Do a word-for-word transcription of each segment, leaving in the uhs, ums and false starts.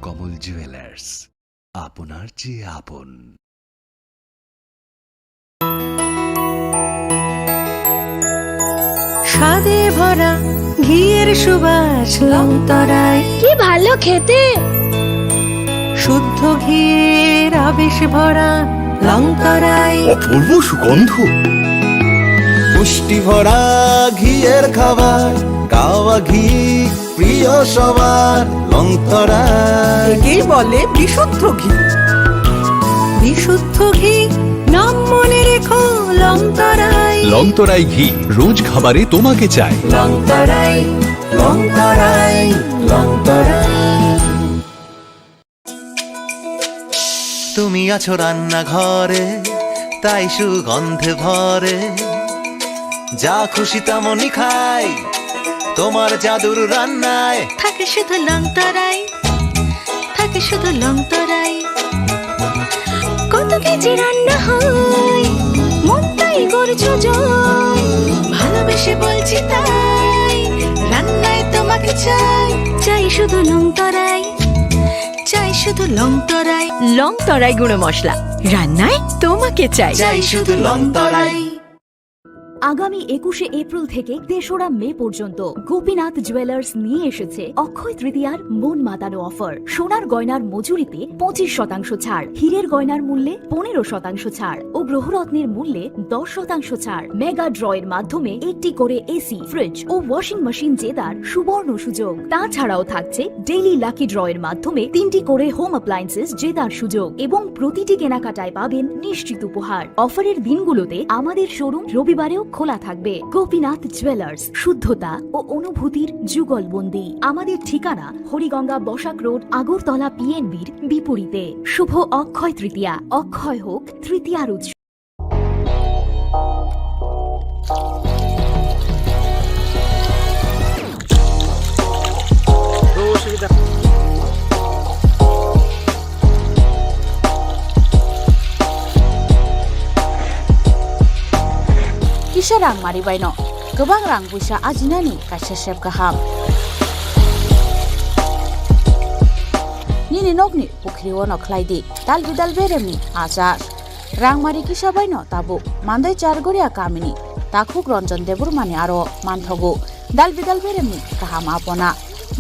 কমল জুয়েলার্স, আপনার যে আপন। স্বাদে ভরা ঘিয়ের সুবাস লংতরাই। কি ভালো খেতে! শুদ্ধ ঘিয়ের আবেশ ভরা লংতরাই। অপূর্ব সুগন্ধ। পুষ্টি ভরা ঘিয়ের খাবার, গাওয়া ঘি প্রিয় সবার, লংতরাই। একেই বলে বিশুদ্ধ ঘি। বিশুদ্ধ ঘি, নাম মনে রেখো, লংতরাই। লংতরাই ঘি, রোজ খাবারে তোমাকে চাই। লংতরাই, লংতরাই, লংতরাই। তুমি আছো রান্নাঘরে, তাই সুগন্ধে ভরে। যা খুশি তেমনই খাই, তোমার জাদুর রান্নায়। থাকে শুধু লংতরাই, থাকে শুধু লংতরাই। কত কেজি রান্না হয়, মনটাই করছো জয়। ভালোবেসে বলছি তাই, রান্নায় তোমাকে চাই। চাই শুধু লংতরাই, চাই শুধু লংতরাই। লংতরাই গুঁড়ো মশলা, রান্নায় তোমাকে চাই। চাই শুধু লংতরাই। আগামী একুশে এপ্রিল থেকে তেসরা মে পর্যন্ত গোপীনাথ জুয়েলার্স নিয়ে এসেছে অক্ষয় তৃতীয়ার মন মাতানো অফার। সোনার গয়নার মজুরিতে পঁচিশ শতাংশ ছাড়, হীরের গয়নার মূল্যে পনেরো শতাংশ ছাড় ও গ্রহরত্নের মূল্যে দশ শতাংশ ছাড়। মেগা ড্রয়ের মাধ্যমে একটি করে এসি, ফ্রিজ ও ওয়াশিং মেশিন জেতার সুবর্ণ সুযোগ। তাছাড়াও থাকছে ডেইলি লাকি ড্রয়ের মাধ্যমে তিনটি করে হোম অ্যাপ্লায়েন্সেস জেতার সুযোগ এবং প্রতিটি কেনাকাটায় পাবেন নিশ্চিত উপহার। অফারের দিনগুলোতে আমাদের শোরুম রবিবারেও খোলা থাকবে। গোপীনাথ জুয়েলার্স, শুদ্ধতা ও অনুভূতির যুগলবন্দি। আমাদের ঠিকানা হরিগঙ্গা বসাক রোড, আগরতলা পিএনবির বিপরীতে। শুভ অক্ষয় তৃতীয়া, অক্ষয় হোক তৃতীয়ার উৎসব। Kisa rangmari baino kwbang rang puisa ajinani kaisa sep kaham. Nini nokni pukhriwono khlai di dal bidal beremni achar. Rangmari kisa baino tabuk Mandai Chargoria kamini takhuk Ranjan Debbarmani aro manthogo dal bidal beremni kaham apona,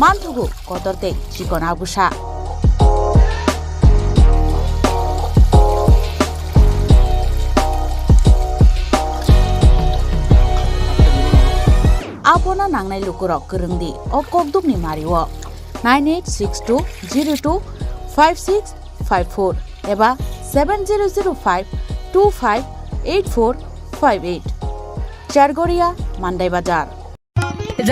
manthogo kotor tei chikon agusa. Apona nangnai lukurok kwrwng di o kokdumni mario nine eight six two zero two five six five four eba seven zero zero five two five eight four five eight. Chargoria, Mandai Bazar.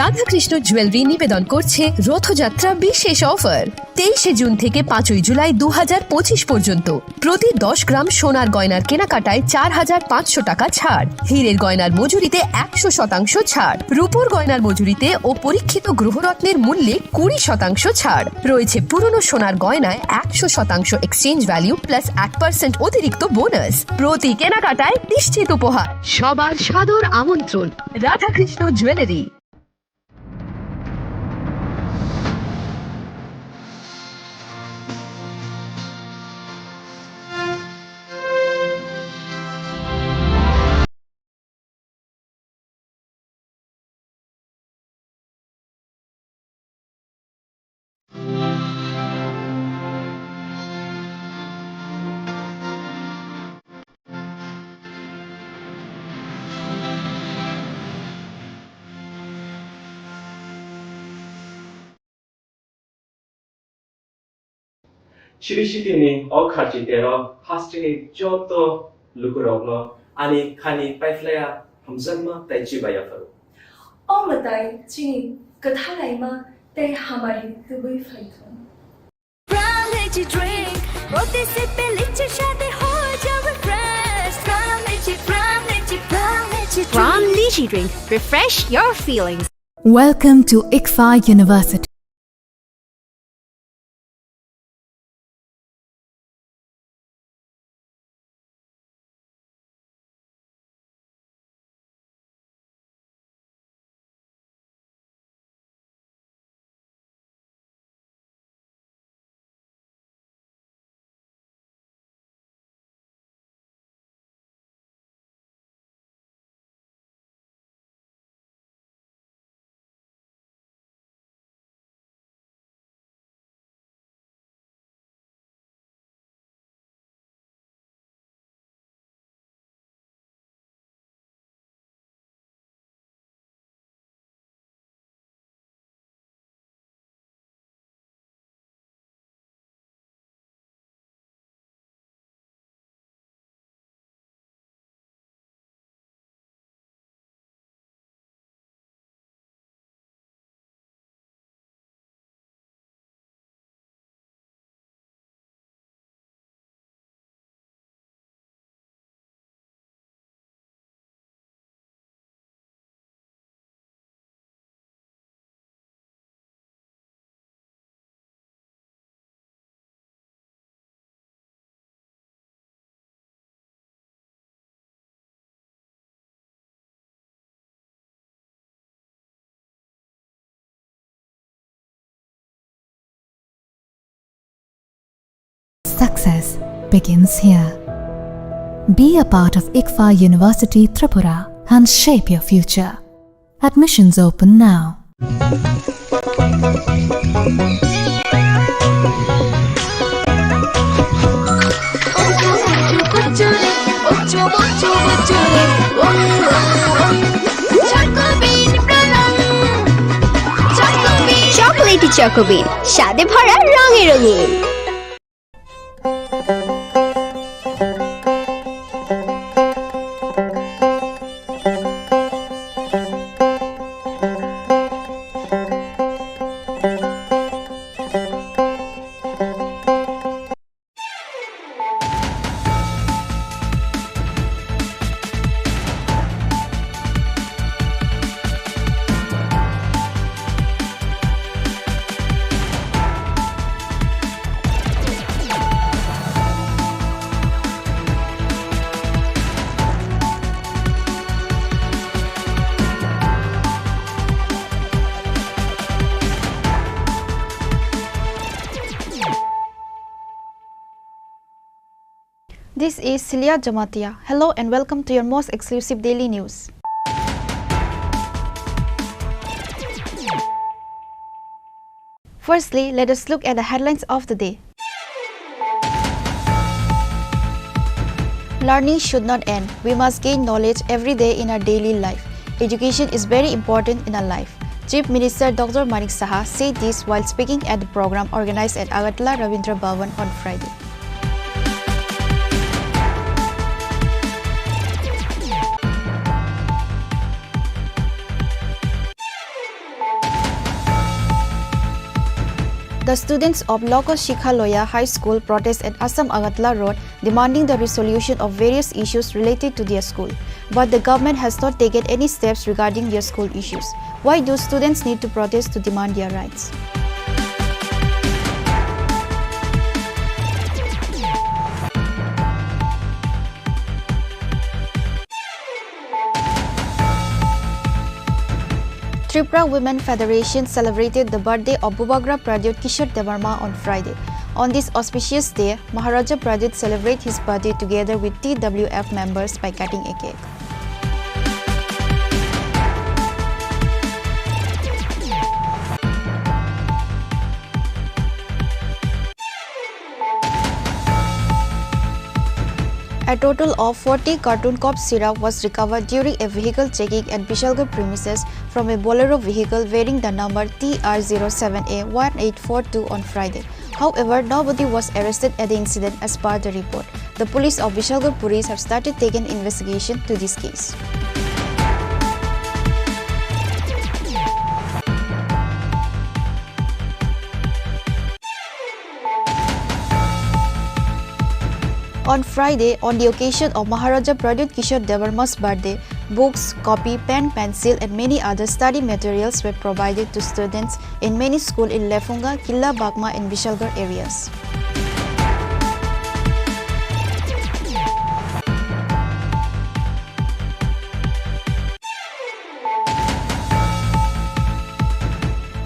Radhakrishna jewellery নিবেদন করছে রথযাত্রা বিশেষ অফার। তেইশে জুন থেকে পাঁচই জুলাই দু হাজার পঁচিশ পর্যন্ত প্রতি দশ গ্রাম সোনার গয়নার কেনাকাটায় চার হাজার পাঁচশো টাকা ছাড়, হীরের গয়নার মজুরিতে একশো শতাংশ ছাড়, রূপোর গয়নার মজুরিতে ও পরীক্ষিত গ্রহরত্নের মূল্যে কুড়ি শতাংশ ছাড়। রয়েছে পুরনো সোনার গয়নায় একশো শতাংশ এক্সচেঞ্জ ভ্যালু প্লাস এক পার্সেন্ট অতিরিক্ত বোনাস। প্রতি কেনাকাটায় নিশ্চিত উপহার। সবার সাদর আমন্ত্রণ Radhakrishna jewellery. Chiri City ni o kharchi tero hasteni joto lukurokno ani khani paiphlaiya hamjakma tei chibaiya pharo. O mwtai chini kwthalaima tei hamari tubui phaithung. Pram Lychee Drink, proti sip e lychee shadi ho jawe fresh. Pram Lychee, Pram Lychee, Pram Lychee Drink. Pram Lychee Drink, refresh your feelings. Welcome to ICFAI University. Success begins here. Be a part of ICFAI University Tripura and shape your future. Admissions open now. Chocolatey Choco Bean, স্বাদে ভরা রঙে রঙিন। This is Celia Jamatia. Hello and welcome to your most exclusive daily news. Firstly, let us look at the headlines of the day. Learning should not end. We must gain knowledge every day in our daily life. Education is very important in our life. Chief Minister Doctor Manik Saha said this while speaking at the program organized at Agartala Rabindra Bhavan on Friday. The students of Loko Shikha Loya High School protest at Assam Agartala Road, demanding the resolution of various issues related to their school. But the government has not taken any steps regarding their school issues. Why do students need to protest to demand their rights? Tripura Women Federation celebrated the birthday of Bubagra Pradyot Kishore Debbarma on Friday. On this auspicious day, Maharaja Pradyot celebrate his birthday together with T W F members by cutting a cake. A total of forty carton cough syrup was recovered during a vehicle checking at Bishalgarh premises from a Bolero vehicle bearing the number T R zero seven A one eight four two on Friday. However, nobody was arrested at the incident as per the report. The police of Bishalgarh Police have started taking investigation to this case. On Friday, on the occasion of Maharaja Pradyut Kishore Debbarma's birthday, books, copy, pen, pencil, and many other study materials were provided to students in many schools in Lefunga, Killa Bagma, and Bishalgarh areas.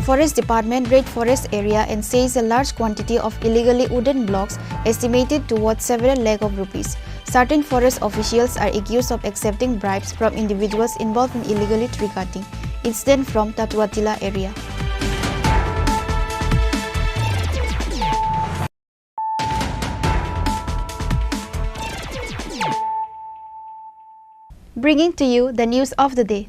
Forest Department raid forest area and seized a large quantity of illegally wooden blocks estimated to worth several lakh of rupees. Certain forest officials are accused of accepting bribes from individuals involved in illegally tree cutting incident from Tatuatila area. Bringing to you the news of the day.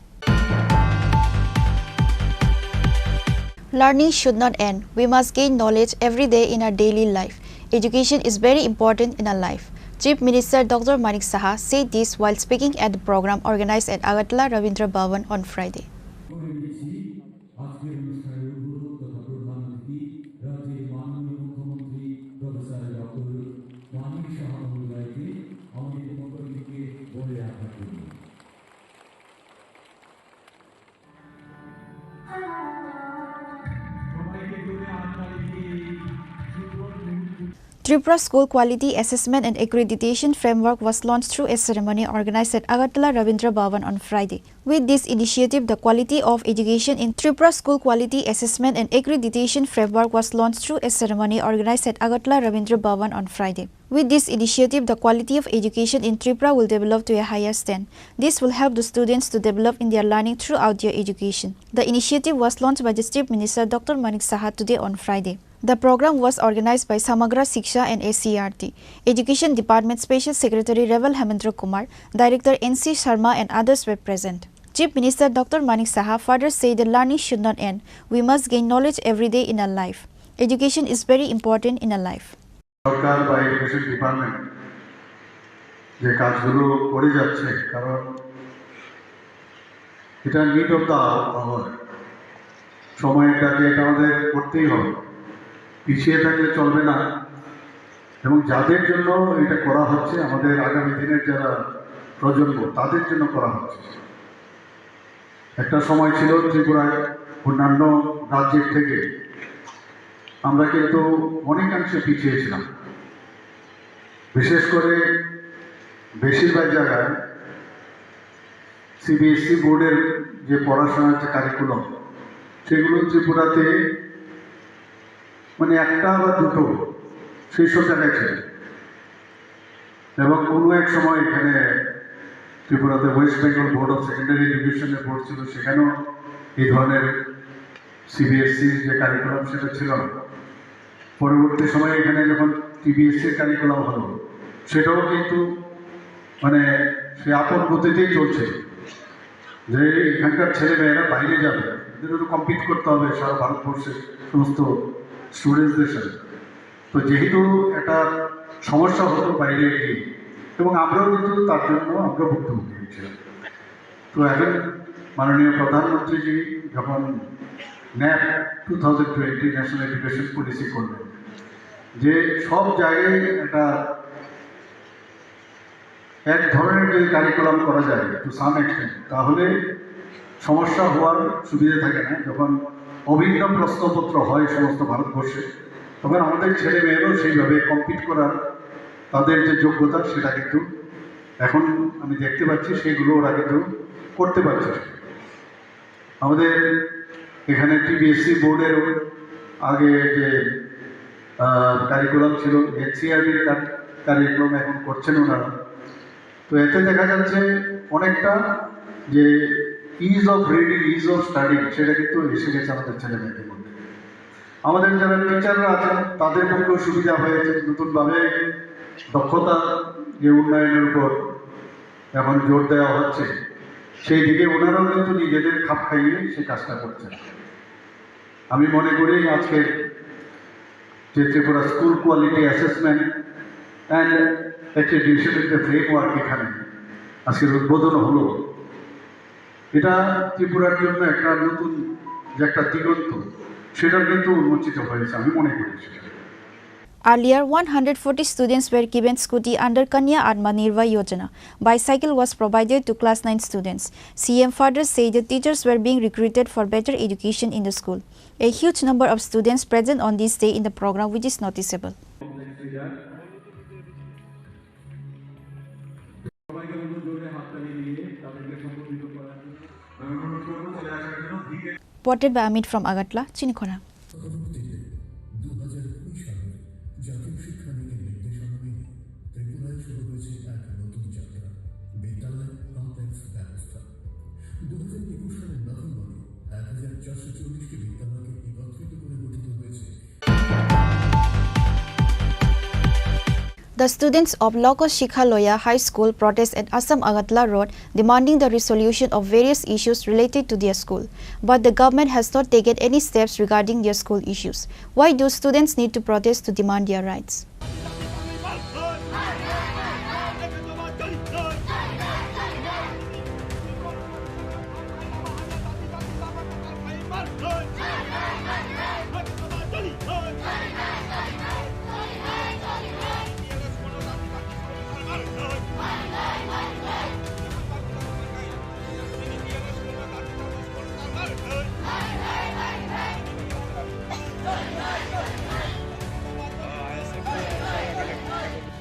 Learning should not end. We must gain knowledge every day in our daily life. Education is very important in our life. Chief Minister Doctor Manik Saha said this while speaking at the program organized at Agartala Rabindra Bhavan on Friday. আজকের অনুষ্ঠানের উদ্বোধক তথা প্রধান অতিথি রাজ্যের মাননীয় মুখ্যমন্ত্রী professor doctor Manik সাহা মহোদয়কে আমাদের পক্ষ থেকে বলে রাখার জন্য। সবাইকে জোরে হাততালি দিয়ে এই সুন্দর মুহূর্ত Tripura School Quality Assessment and Accreditation Framework was launched through a ceremony organized at Agartala Rabindra Bhavan on Friday. With this initiative, the quality of education in Tripura School Quality Assessment and Accreditation Framework was launched through a ceremony organized at Agartala Rabindra Bhavan on Friday. With this initiative, the quality of education in Tripura will develop to a higher stand. This will help the students to develop in their learning throughout their education. The initiative was launched by the Chief Minister Doctor Manik Saha today on Friday. The program was organized by Samagra Shiksha and S C E R T, Education Department Special Secretary Revel Hemendra Kumar, Director N C Sharma and others were present. Chief Minister Doctor Manik Saha further said that learning should not end. We must gain knowledge every day in our life. Education is very important in our life. সরকার বা education department যে কাজগুলো করে যাচ্ছে, কারণ এটা need of the our, সময়টাকে এটা আমাদের করতেই হবে, পিছিয়ে থাকলে চলবে না। এবং যাদের জন্য এটা করা হচ্ছে, আমাদের আগামী দিনের যারা প্রজন্ম, তাদের জন্য করা হচ্ছে। একটা সময় ছিল ত্রিপুরায় অন্যান্য রাজ্যের থেকে আমরা কিন্তু অনেকাংশে পিছিয়ে ছিলাম। বিশেষ করে বেশিরভাগ জায়গায় সিবিএসই বোর্ডের যে পড়াশোনার যে কারিকুলাম, সেগুলো ত্রিপুরাতে মানে একটা বা দুটো সেই সব জায়গায় ছিল। এবং কোনো এক সময় এখানে ত্রিপুরাতে ওয়েস্ট বেঙ্গল বোর্ড অফ সেকেন্ডারি এডুকেশনের বোর্ড ছিল, সেখানেও এই ধরনের সিবিএসসির যে কারিকুলাম সেটা ছিল না। পরবর্তী সময়ে এখানে যখন টিবিএসসির কারিকুলাম হলো, সেটাও কিন্তু মানে সে আপন গতিতেই চলছে, যে এখানকার ছেলে মেয়েরা বাইরে যাবে, এদের তো কম্পিট করতে হবে সারা ভারতবর্ষের সমস্ত স্টুডেন্টসদের সাথে। তো যেহেতু একটা সমস্যা হতো বাইরে গিয়ে, এবং আমরাও কিন্তু তার জন্য আমরা ভুক্তভোগী হয়েছিলাম। তো এখন মাননীয় প্রধানমন্ত্রীজি যখন NEP two thousand twenty national education policy করলেন, যে সব জায়গায় একটা এক ধরনের যদি কারিকুলাম করা যায় টু সাম এক্সটেন্ট, তাহলে সমস্যা হওয়ার সুবিধা থাকে না। যখন অভিন্ন প্রশ্নপত্র হয় সমস্ত ভারতবর্ষে, তখন আমাদের ছেলে মেয়েরাও সেইভাবে কম্পিট করার তাদের যে যোগ্যতা, সেটা কিন্তু এখন আমি দেখতে পাচ্ছি, সেগুলো ওরা কিন্তু করতে পারছে। আমাদের এখানে টিবিএসসি বোর্ডের আগে যে কারিকুলাম ছিল, এনসিইআরটির কারিকুলাম এখন করছেন ওনারা। তো এতে দেখা যাচ্ছে অনেকটা যে is of reading, is of studying, সেটা কিন্তু এসে গেছে আমাদের ছেলে মেয়েদের মধ্যে। আমাদের যারা টিচাররা আছেন, তাদের পক্ষেও সুবিধা হয়েছে, নতুনভাবে দক্ষতা যে উন্নয়নের উপর এখন জোর দেওয়া হচ্ছে, সেই দিকে ওনারাও কিন্তু নিজেদের খাপ খাইয়ে সেই কাজটা করছেন। আমি মনে করি আজকে যে Tripura school quality assessment and অ্যাক্রিডিটেশনের যে ফ্রেমওয়ার্ক এখানে আজকের উদ্বোধন হলো, এটা ত্রিপুরার জন্য একটা নতুন যে একটা দিগন্ত, সেটা কিন্তু উন্মোচিত হয়েছে, আমি মনে করি সেটা। Earlier, one hundred forty students were given scooty under Kanya Atmanirbhar Yojana. Bicycle was provided to class nine students. C M further said that teachers were being recruited for better education in the school. A huge number of students present on this day in the program, which is noticeable. Reported by Amit from Agartala, Chinikhona. দু হাজার কুড়ি সালের জাতীয় শিক্ষানীতির নির্দেশনা মেনে ত্রিপুরায় শুরু হয়েছে এক নতুন যাত্রা, বিদ্যালয় কমপ্লেক্স ব্যবস্থা। দু হাজার একুশ সালের নভেম্বরে এক হাজার চারশো চল্লিশটি বিদ্যালয়কে একত্রিত করে গঠিত হয়েছে। The students of Loko Shikha Loya High School protest at Assam Agartala Road, demanding the resolution of various issues related to their school. But the government has not taken any steps regarding their school issues. Why do students need to protest to demand their rights?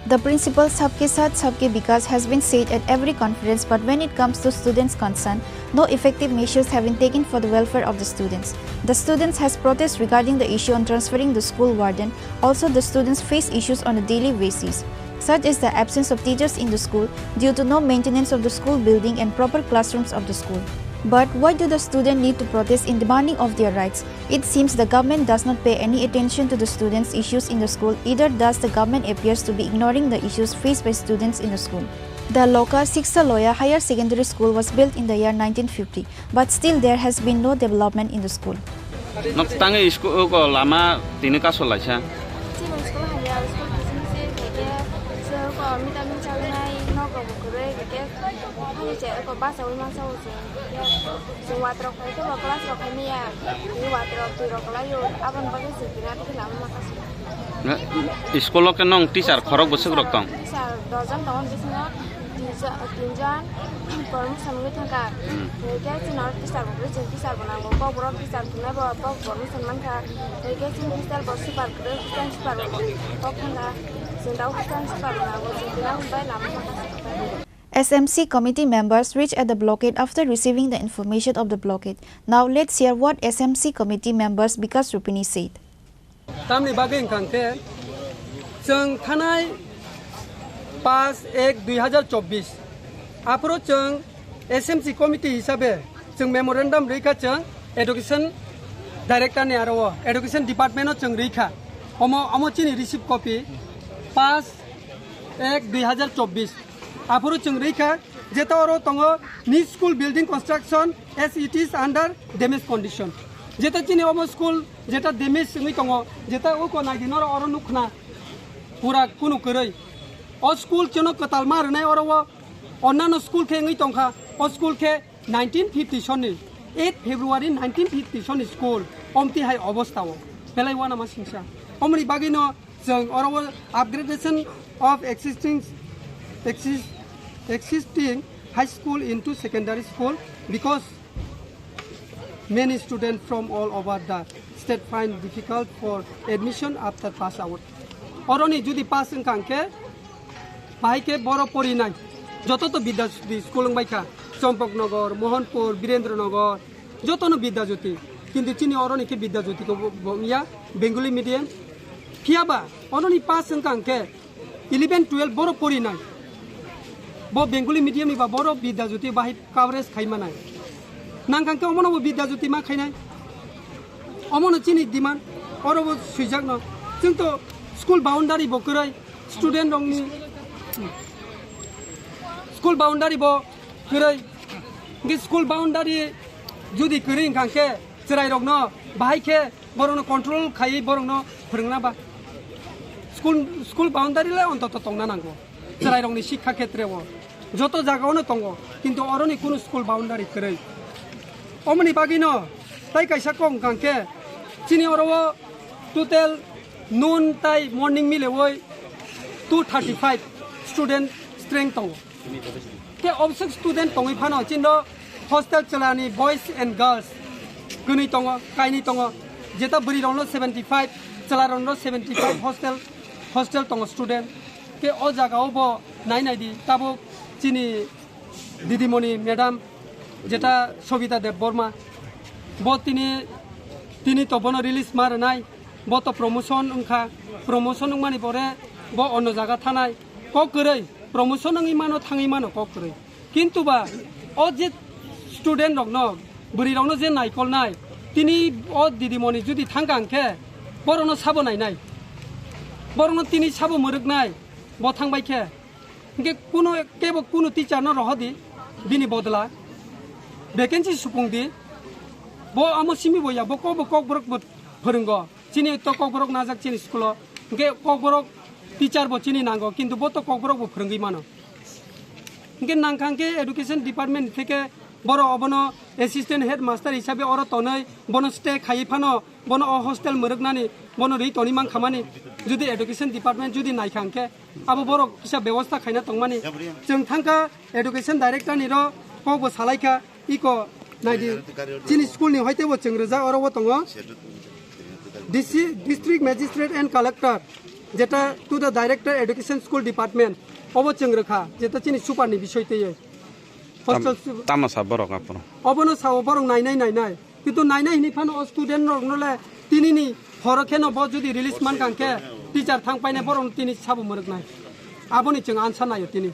The principle "Sabke saath, sabke vikas" has been said at every conference, but when it comes to students' concern, no effective measures have been taken for the welfare of the students. The students has protest regarding the issue on transferring the school warden. Also, the students face issues on a daily basis, such as the absence of teachers in the school due to no maintenance of the school building and proper classrooms of the school. But why do the students need to protest in demanding of their rights? It seems the government does not pay any attention to the students' issues in the school, either does the government appears to be ignoring the issues faced by students in the school. The Loka Shiksha Loya Higher Secondary School was built in the year nineteen fifty, but still there has been no development in the school. Nok tangwi school ko lama tini kaso laisa. Chini school hamya, school bising se keke, so ko mita min chalnai nok rok kwrwi keke, hani che ko basa wi masa wi se. Chwng watrok khai khe bo class rok khai maya. Ni watrok twi rok kwlai o. Aboni bagwi chwng tini atwi khe lama maka se. School o khe nong teacher khorok bwswk rok tong? Teacher dojon tongo, bisingo tinjon, tinjon promotion wngwi thangkha. Hmm. Hwnkhe chwng oro teacher bo kwrwi, chwng teacher bo nango. Kokborok teacher thwngnai bo, bo promotion mankha. Hwnkhe chwng hostel bo super kwrwi, hostel super bo kok thangkha. Chwng da hostel super bo nango, chwng tini bai lama maka se. S M C committee members reached at the blockade after receiving the information of the blockade. Now let's hear what S M C committee members Bikas Rupini said. Tamni bagwi wngkha hwnkhe, chwng thanai paanch ek dui hazar chobbish, aphuru chwng S M C committee hisabe chwng memorandum rwikha chwng education director ni aro o, education department o chwng rwikha. Omo, omo chini receive copy, paanch ek dui hazar chobbish. Aphuru chwng rwikha, jeta oro tongo ni school building construction as it is under damage condition. Jeta chini omo school jeta damage wngwi tongo, jeta uko naidi noro oro nukkhna pura kunu kwrwi. O school chwngno kwtal ma rwnai oro o onnano school khe wngwi tongkha, o school khe nineteen fifty sonni, eight February nineteen fifty sonni school, omti hai obostha o belai uanama singsa. Omoni bagwino chwng oro o upgradation of existing, exist-, existing high school into secondary school because many students from all over the state find difficult for admission after pass out. Oroni jodi pass wngkha hwnkhe, bahai khe boro porinai. Joto to Bidya Jyoti school wngbai kha. Champaknagar, Mohanpur, Birendranagar, jotono Bidya Jyoti. Kintu chini oroni khe Bidya Jyoti ko bo, bo wngya, Bengali medium. Phiyaba, oroni pass wngkha hwnkhe, eleven, twelve boro porinai. Bo Bengali medium ni ba boro Bidya Jyoti bahai coverage khai manai. Nangkha hwnkhe omono bo Bidya Jyoti ma khainai. Omono chini demand, oro bo swijakno. Chwng to school boundary bo kwrwi, student rokni school boundary bo kwrwi. Hwnkhe school boundary jodi kwrwi wngkha hwnkhe chwrairokno bahai khe borokno control khaiwi borokno phwrwngna ba. School, school boundary le ontoto tongna nango. Chwrairokni sikha khetre o joto jagao no tongo, kintu oroni kunu school boundary kwrwi. Omoni bagwino tai kaisa kok wngkha hwnkhe chini oro o total noon tai morning milewi two thirty five student strength tongo. Khe obswk student tongwi phano chini hostel chwlani boys and girls kwnwi tongo, kainwi tongo. Jeta bwrwi rokno seventy five, chwla rokno seventy five hostel, hostel tongo student. Khe o jaga o bo nai nai di, tabuk chini didimoni madam jeta Sobita Debbarma, bo tini, tini to bono release ma rwnai, bo to promotion wngkha, promotion wngmani pore bo onno jaga thanai, kok kwrwi promotion wngwi mano, thangwi mano kok kwrwi. Kintu ba o je student rokno, bwrwi rokno je naikolnai, tini o didimoni jodi thangkha hwnkhe borokno sabo nainai, borokno tini sabo mwrwknai, bo thangbai khe. Hwnkhe kuno kebo kuno teacher no rohodi bini bodla vacancy supung di, bo amo simi bo ya, bo kok bo Kokborok bo phwrwngo. Chini to Kokborok najak chini school o. Hwnkhe Kokborok teacher bo chini nango, kintu bo to Kokborok bo phwrwngwi mano. Hwnkhe nangkha hwnkhe education department ni theke borok obono assistant headmaster hisabe oro tonwi bono stay khaiwi phano bono o hostel mwrwknani bono rwi toni mankha mani. Jodi education department jodi naikha hwnkhe abo borok kisa bebosta khaina tongmani. Chwng thangkha education director ni ro kok bo salaikha. Iko naidi, chini school ni hoite bo chwng rijak, oro bo tongo D C, District Magistrate and Collector, Jeta to the director education school department, obo chwng rwkha, jeta chini super ni bisoi twiwi. Tam-, hostel su- tamo sa borok aphuru? Obono sao borok nainai nainai. Kintu nainai hini phano o student rok no le tini ni horo kheno bo jodi release man kang khe teacher thang paine borok no tini sabo mwrwk nai. Aboni chwng ansa naio tini.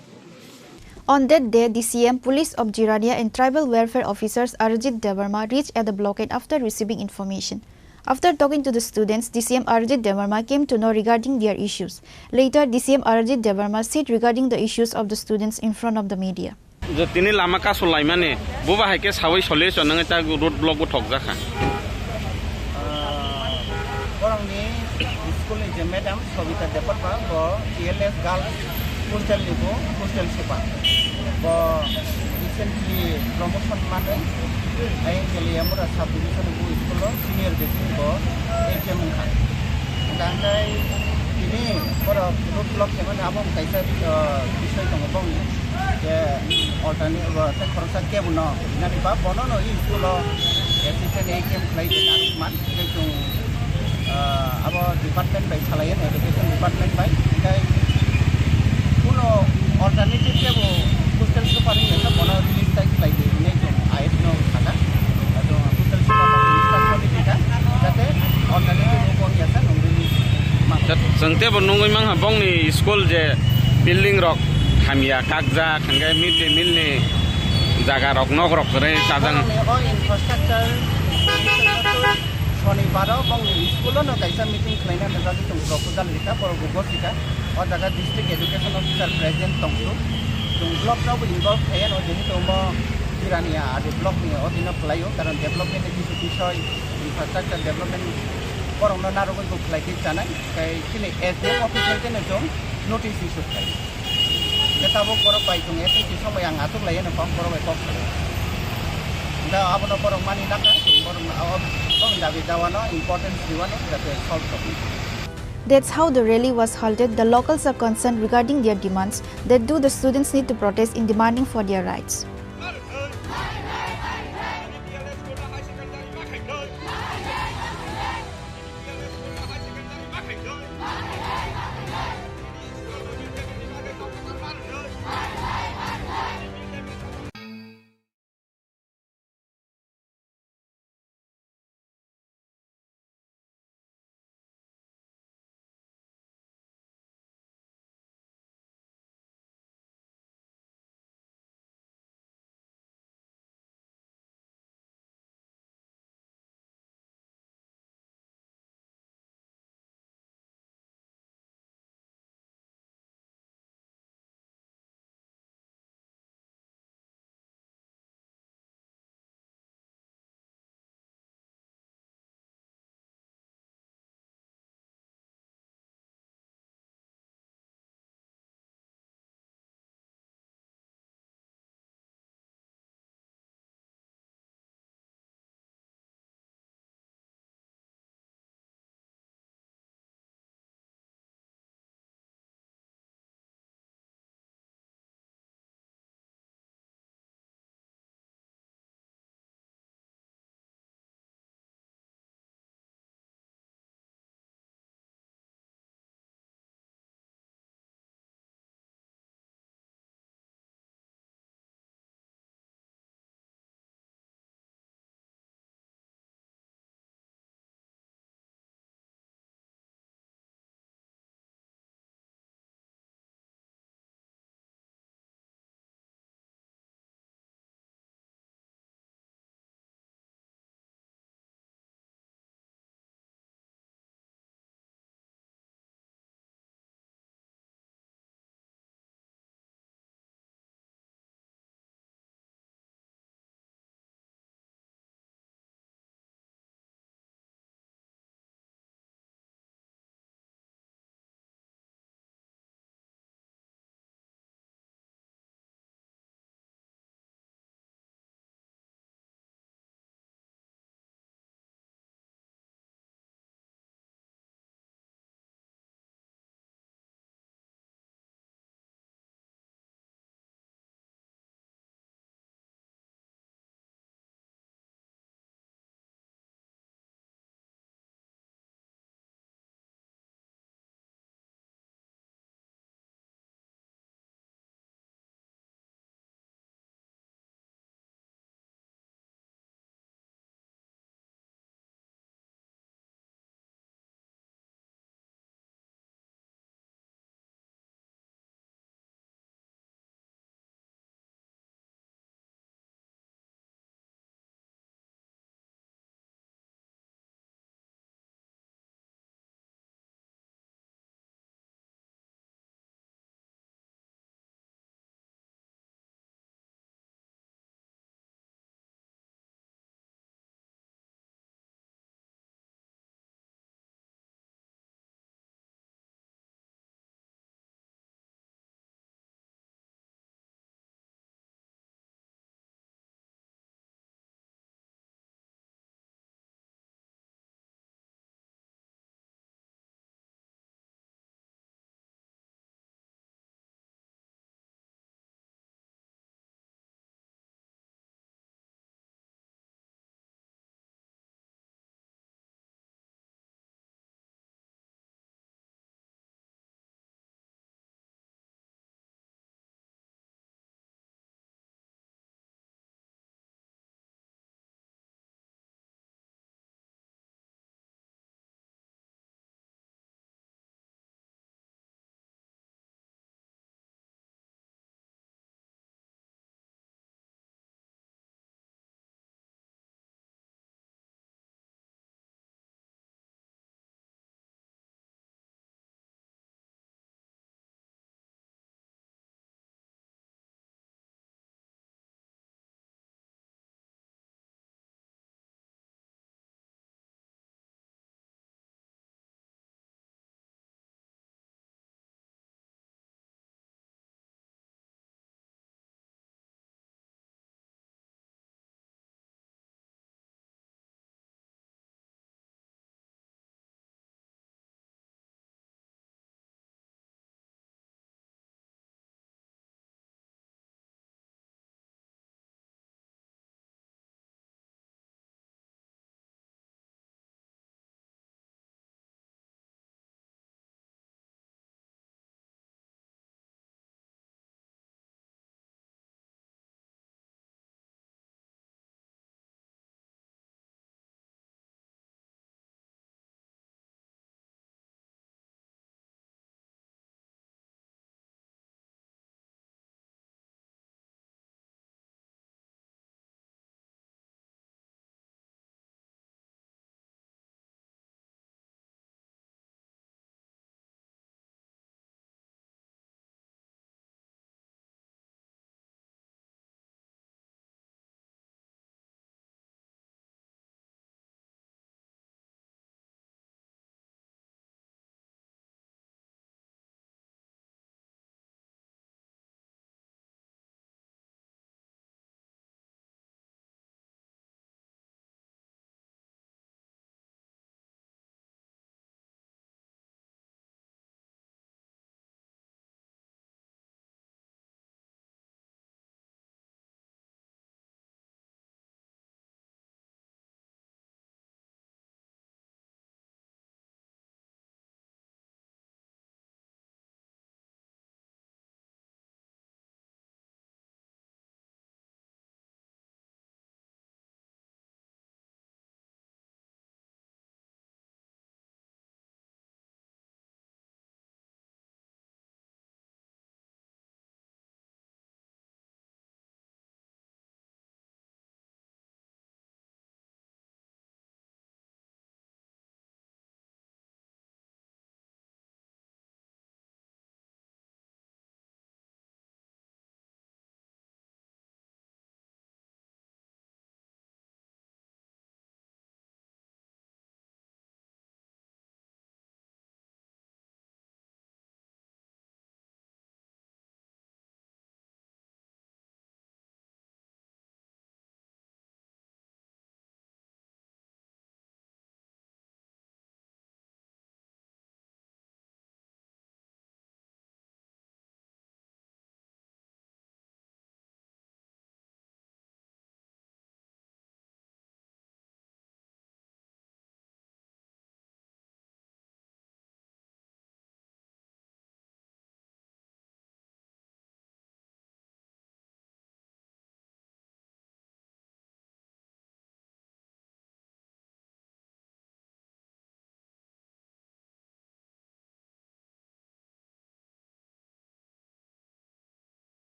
On that day, D C M, Police of Jirania and Tribal Welfare Officers Arjit Debbarma reached at the blockade after receiving information. After talking to the students, D C M Arjit Debbarma came to know regarding their issues. Later, D C M Arjit Debbarma said regarding the issues of the students in front of the media. Je tini lama kasu laimani, buba hai khe sawi solution nangwi ta road block bo thokjak kha. Ah, borokni school ni je madam Sobita Debbarma, bo T L S Girls Hostel ni bo hostel super. Bo recently promotion manwi I N K L A Amura sub division ni bo school o senior batch ni bo H M wngkha. Hingkha hingkhai tini borok road block khaimani abo kaisa, ah, bisoi tongo bongni. Je alternate, ah, tei khoroksa kebo no rinani ba bono no i school o assistant A K M khlai de narwk man. Tei chwng, ah, abo department bai salai, education department bai. Tei kuno alternative kebo hostel super wngya khe bono release tai khlai di hinwi chwng ayek no sakha. Ado hostel super no release ta soni thika, jate alternative bo wngya khe nwng release ma. Tat chwng tebo nungwi mankha bongni school je building rok hamya kakjak, hingkhe mid day meal ni jaga rok, nok rok kwrwi chajak. Borokni o infrastructure Sonibar o bongni school o no kaisa meeting khlaina nangjakgwi chwng proposal rikha, borok bo gosika. O jaga district education officer present tongsu. Chwng block no bo involve khaiya no, jehetu omo Jirania adi block ni odino khlaio, karon development ni kisu bisoi, infrastructure development borok no narwgwi bo khlai khe chanai. Tei chini S D M office bai khe no chwng notice issue khlai. Khe tabuk borok bai chwng S N T somoi ang achuk lai no kok borok bai kok salai. Da abono borok mani naka, borok no abo, borok dabi dawa no importance diwa no jate solve tongwi. That's how the rally was halted. The locals are concerned regarding their demands. That do the students need to protest in demanding for their rights.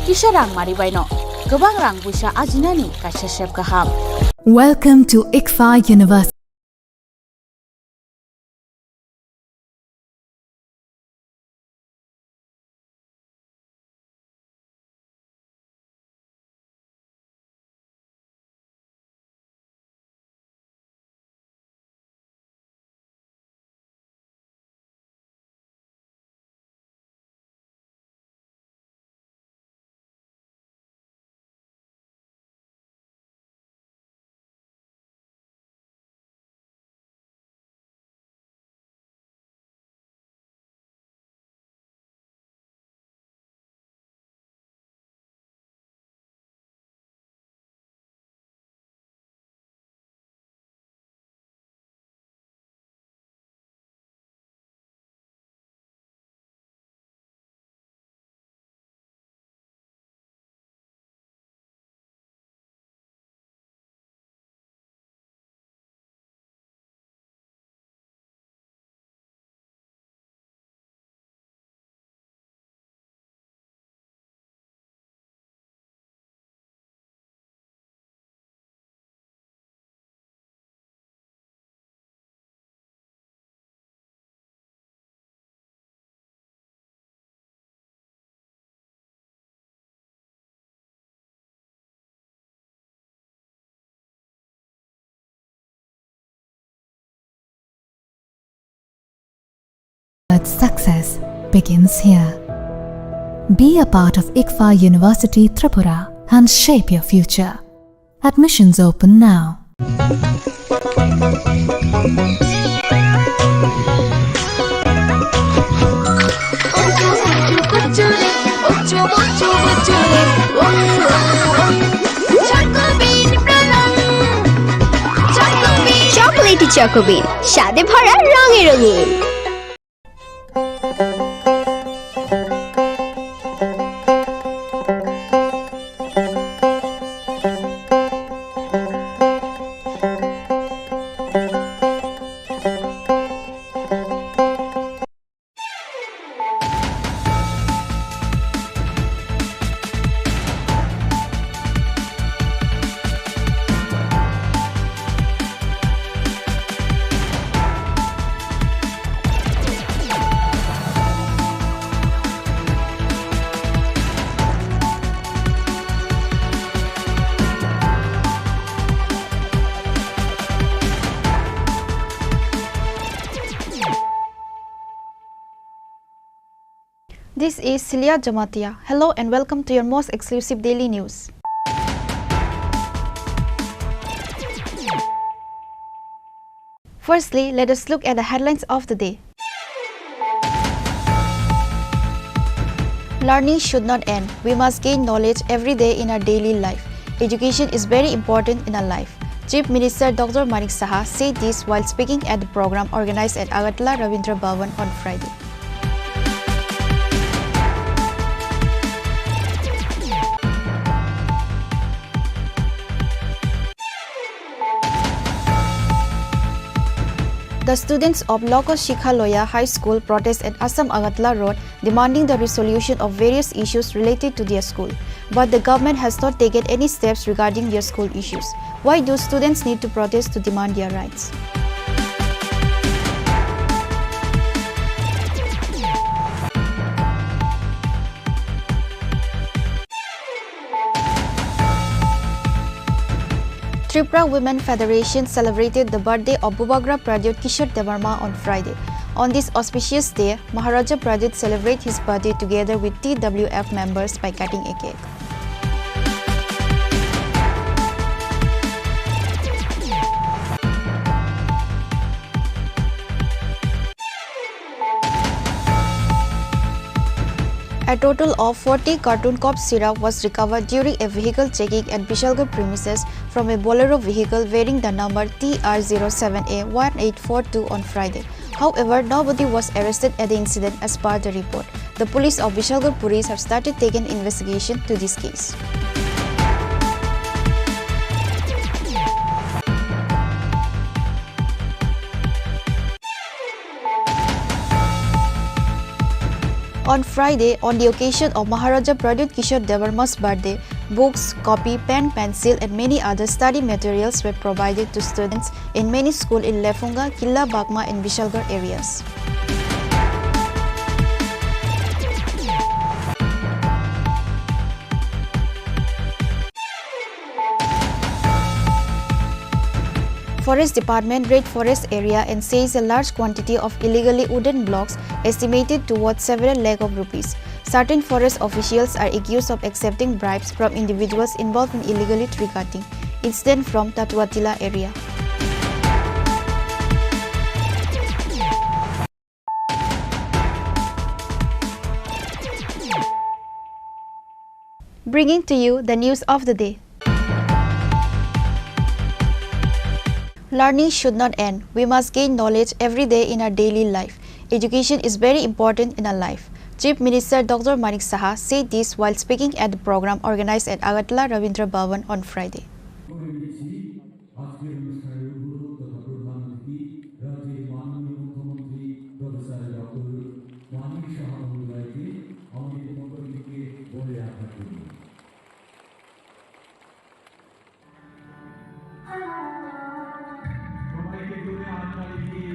Kisa rang mari baino kwbang rang puisa ajinani kaisa sep kaham. Welcome to ICFAI University. But success begins here. Be a part of ICFAI University Tripura and shape your future. Admissions open now. Chocolatey Choco Bean, স্বাদে ভরা, রঙে রঙিন। This is Celia Jamatia. Hello and welcome to your most exclusive daily news. Firstly, let us look at the headlines of the day. Learning should not end. We must gain knowledge every day in our daily life. Education is very important in our life. Chief Minister Doctor Manik Saha said this while speaking at the program organized at Agartala Rabindra Bhavan on Friday. The students of Loko Shikha Loya High School protest at Assam Agartala Road demanding the resolution of various issues related to their school. But the government has not taken any steps regarding their school issues. Why do students need to protest to demand their rights? Tripura Women Federation celebrated the birthday of Bubagra Pradyot Kishore Debbarma on Friday. On this auspicious day, Maharaja Pradyot celebrate his birthday together with T W F members by cutting a cake. A total of forty carton cough syrup was recovered during a vehicle checking at Bishalgarh premises from a Bolero vehicle bearing the number T R zero seven A one eight four two on Friday. However, nobody was arrested at the incident as per the report. The police of Bishalgarh Police have started taking investigation to this case. On Friday, on the occasion of Maharaja Pradyut Kishore Debbarma's birthday, books, copy, pen, pencil, and many other study materials were provided to students in many schools in Lefunga, Killa Bagma, and Bishalgarh areas. Forest Department raid forest area and seized a large quantity of illegally wooden blocks, estimated to worth several lakh of rupees. Certain forest officials are accused of accepting bribes from individuals involved in illegally tree cutting incident from Tatuatila area. Bringing to you the news of the day. Learning should not end. We must gain knowledge every day in our daily life. Education is very important in our life. Chief Minister Doctor Manik Saha said this while speaking at the program organized at Agartala Rabindra Bhavan on Friday. আজকের অনুষ্ঠানের উদ্বোধক তথা প্রধান অতিথি রাজ্যের মাননীয় মুখ্যমন্ত্রী professor doctor Manik সাহা মহোদয়কে আমাদের পক্ষ থেকে বলে আঘাত করুন। সবাইকে জোরে হাততালি দিয়ে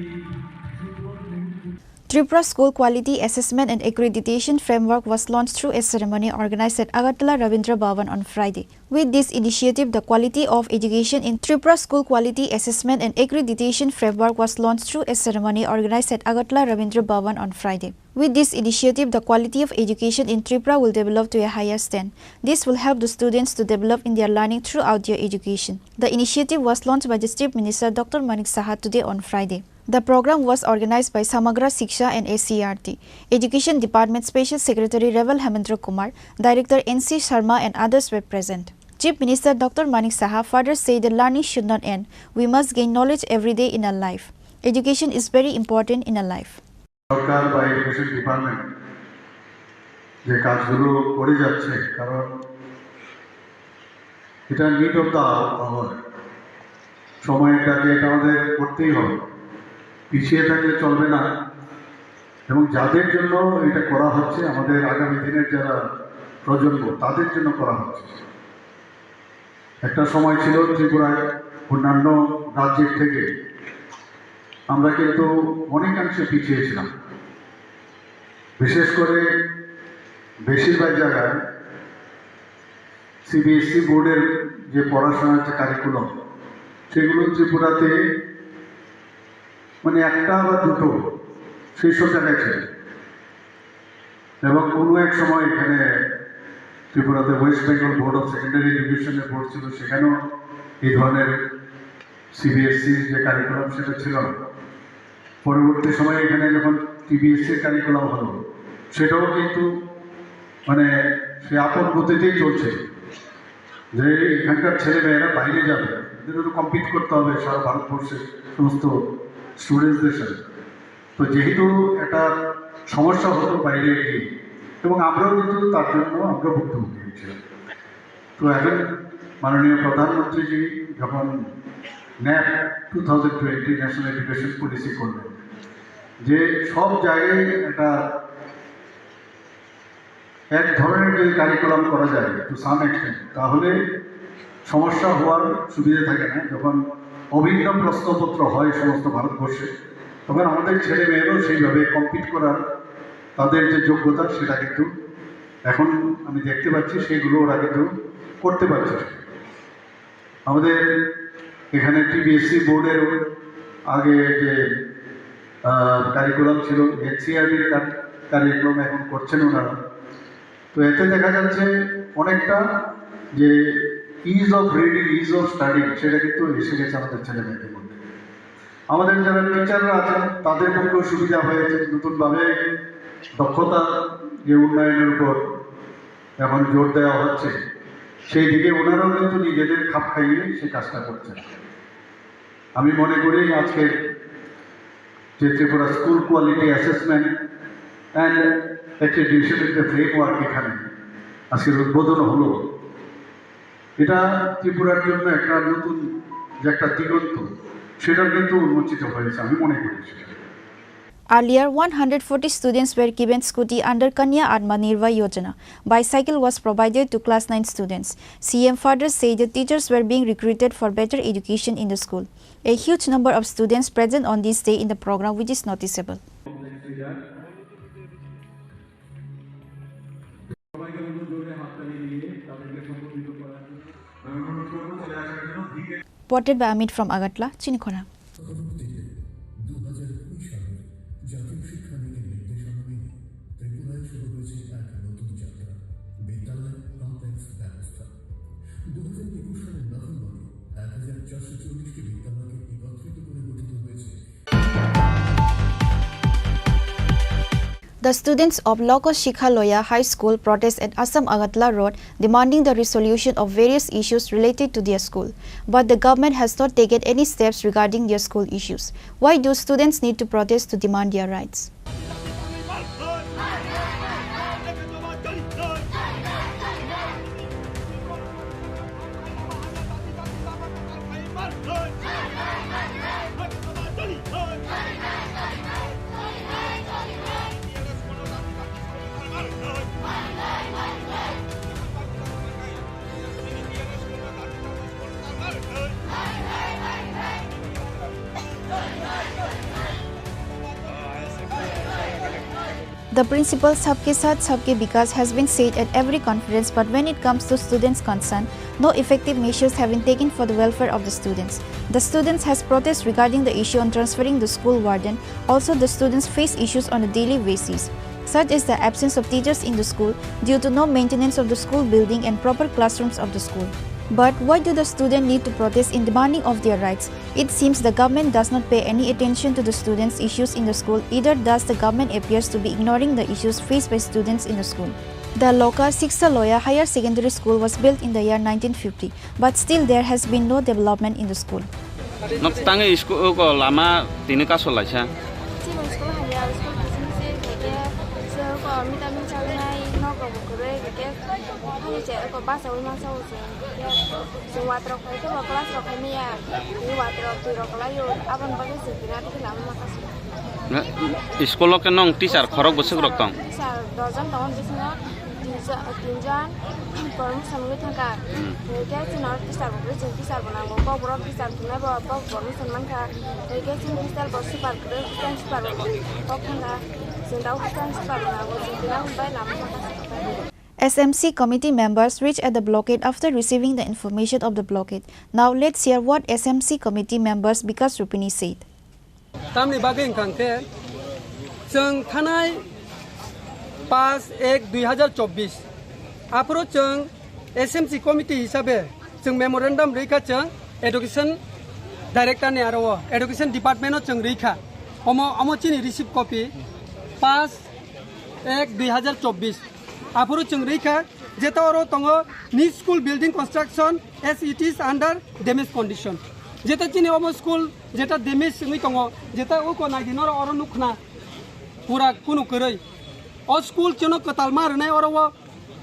সুন্দর মুহূর্ত Tripura School Quality Assessment and Accreditation Framework was launched through a ceremony organized at Agartala Rabindra Bhavan on Friday. With this initiative, the quality of education in Tripura School Quality Assessment and Accreditation Framework was launched through a ceremony organized at Agartala Rabindra Bhavan on Friday. With this initiative, the quality of education in Tripura will develop to a higher stand. This will help the students to develop in their learning throughout their education. The initiative was launched by the Chief Minister Doctor Manik Saha today on Friday. The program was organized by Samagra Shiksha and S C E R T. Education Department Special Secretary Revel Hemendra Kumar, Director N C Sharma and others were present. Chief Minister Doctor Manik Saha further said that learning should not end. We must gain knowledge every day in our life. Education is very important in our life. সরকার বা education department যে কাজগুলো করে যাচ্ছে, কারণ এটা need of the our, সময়ের ডাকে এটা আমাদের করতেই হবে, পিছিয়ে থাকলে চলবে না। এবং যাদের জন্য এটা করা হচ্ছে, আমাদের আগামী দিনের যারা প্রজন্ম, তাদের জন্য করা হচ্ছে। একটা সময় ছিল ত্রিপুরায় অন্যান্য রাজ্যের থেকে আমরা কিন্তু অনেকাংশে পিছিয়ে ছিলাম। বিশেষ করে বেশিরভাগ জায়গায় সিবিএসই বোর্ডের যে পড়াশোনার যে কারিকুলাম, সেগুলো ত্রিপুরাতে মানে একটা বা দুটো সেই সব জায়গায় ছিল। এবং কোনো এক সময় এখানে ত্রিপুরাতে ওয়েস্ট বেঙ্গল বোর্ড অফ সেকেন্ডারি এডুকেশনের বোর্ড ছিল, সেখানেও এই ধরনের সিবিএসই যে কারিকুলাম সেটা ছিল না। পরবর্তী সময়ে এখানে যখন টিবিএসসির কারিকুলাম হলো, সেটাও কিন্তু মানে সে আপন গতিতেই চলছে, যে এখানকার ছেলে মেয়েরা বাইরে যাবে, এদের তো কম্পিট করতে হবে সারা ভারতবর্ষের সমস্ত স্টুডেন্টসদের সাথে। তো যেহেতু একটা সমস্যা হতো বাইরে গিয়ে, এবং আমরাও কিন্তু তার জন্য আমরা ভুক্তভোগী হয়েছিলাম। তো এখন মাননীয় প্রধানমন্ত্রীজি যখন NEP two thousand twenty, national education policy করলেন, যে সব জায়গায় একটা এক ধরনের যদি কারিকুলাম করা যায় টু সাম এক্সটেন্ট, তাহলে সমস্যা হওয়ার সুবিধা থাকে না। যখন অভিন্ন প্রশ্নপত্র হয় সমস্ত ভারতবর্ষে, তখন আমাদের ছেলে মেয়েরাও সেইভাবে কম্পিট করার তাদের যে যোগ্যতা, সেটা কিন্তু এখন আমি দেখতে পাচ্ছি, সেগুলো ওরা কিন্তু করতে পারছে। আমাদের এখানে টিবিএসসি বোর্ডের আগে যে কারিকুলাম ছিল, এনসিইআরটির কারিকুলাম এখন করছেন ওনারা। তো এতে দেখা যাচ্ছে অনেকটা যে is of reading, is of studying, সেটা কিন্তু এসে গেছে আমাদের ছেলে মেয়েদের মধ্যে। আমাদের যারা টিচাররা আছেন, তাদের পক্ষেও সুবিধা হয়েছে, নতুনভাবে দক্ষতা যে উন্নয়নের উপর এখন জোর দেওয়া হচ্ছে, সেই দিকে ওনারাও কিন্তু নিজেদের খাপ খাইয়ে সেই কাজটা করছেন। আমি মনে করি আজকে যে Tripura school quality assessment and অ্যাক্রিডিটেশনের যে ফ্রেমওয়ার্ক এখানে আজকের উদ্বোধন হলো, এটা ত্রিপুরার জন্য একটা নতুন যে একটা দিগন্ত, সেটা কিন্তু উন্মোচিত হয়েছে, আমি মনে করি সেটা। Earlier, one hundred forty students were given scooty under Kanya Atma Nirbhar Yojana. Bicycle was provided to class nine students. C M further said the teachers were being recruited for better education in the school. A huge number of students present on this day in the program, which is noticeable. Reported by Amit from Agartala, Chinikhona. দু হাজার কুড়ি সালের জাতীয় শিক্ষানীতির নির্দেশনা মেনে ত্রিপুরায় শুরু হয়েছে এক নতুন যাত্রা, বিদ্যালয় কমপ্লেক্স ব্যবস্থা। দু হাজার একুশ সালের নভেম্বরে এক হাজার চারশো চল্লিশটি বিদ্যালয়কে একত্রিত করে গঠিত হয়েছে। The students of Loko Shikha Loya High School protest at Assam Agartala Road, demanding the resolution of various issues related to their school. But the government has not taken any steps regarding their school issues. Why do students need to protest to demand their rights? The principle "Sabke saath, sabke vikas" has been said at every conference, but when it comes to students' concern, no effective measures have been taken for the welfare of the students. The students has protest regarding the issue on transferring the school warden. Also, the students face issues on a daily basis, such as the absence of teachers in the school due to no maintenance of the school building and proper classrooms of the school. But why do the students need to protest in demanding of their rights? It seems the government does not pay any attention to the students' issues in the school, either does the government appears to be ignoring the issues faced by students in the school. The Loka Shiksha Loya Higher Secondary School was built in the year nineteen fifty, but still there has been no development in the school. Nok tangi school ko lama tini kaso laisa. Chini school haya school bising se keke se ko mita min chawnai nok rok kwrwi keke hani che ko basa wi masa wi se. Chwng watrok khai khe bo class rok khai maya. Ni watrok twi rok kwlai o. Aboni bagwi chwng tini atwi khe lama makasu. Na, school o khe nong teacher khorok bwswk rok tong? Teacher dojon tongo bisingo tinjon, tinjon promotion wngwi thangkha. Hmm. Hwnkhe chwng teacher bo kwrwi, chwng teacher bo nango. Kokborok teacher thwngnai bo kok promotion mankha. Hwnkhe chwng hostel bo super kwrwi, hostel super bo kok thangkha. Chwng da hostel super bo nango. Chwng tini hwnbai lama makasu. S M C committee members reached at the blockade after receiving the information of the blockade. Now let's hear what S M C committee members Bikas Rupini said. Tamni bagwi wngkha hwnkhe chwng thanai paanch ek dui hazar chobbish aphuru chwng S M C committee hisabe chwng memorandum rwikha chwng education director ni aro o education department o chwng rwikha. Omo, omo chini receive copy paanch ek dui hazar chobbish. Aphuru chwng rwikha, jeta oro tongo new school building construction as it is under damage condition. Jeta chini omo school jeta damage wngwi tongo, jeta uko naidi noro oro nukkhna pura kunu kwrwi. O school chwngno kwtal ma rwnai oro o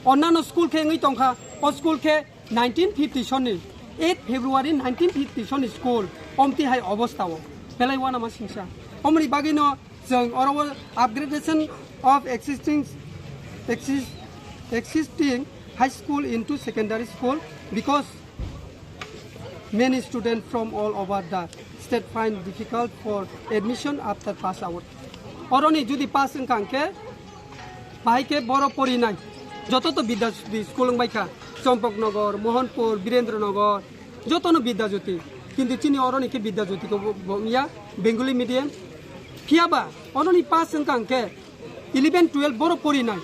onnano school khe wngwi tongkha, o school khe nineteen fifty sonni, eight February nineteen fifty sonni school omti hai obostha o belai uanama singsa. Omoni bagwino chwng oro o upgradation of existing, exist-, existing high school into secondary school because many students from all over the state find difficult for admission after pass out. Oroni jodi pass wngkha hwnkhe, bahai khe boro porinai. Joto to Bidya Jyoti school wngbai kha. Champaknagar, Mohanpur, Birendranagar, jotono Bidya Jyoti. Kintu chini oroni khe Bidya Jyoti ko bo, bo wngya, Bengali medium. Phiyaba, oroni pass wngkha hwnkhe, eleven, twelve boro porinai.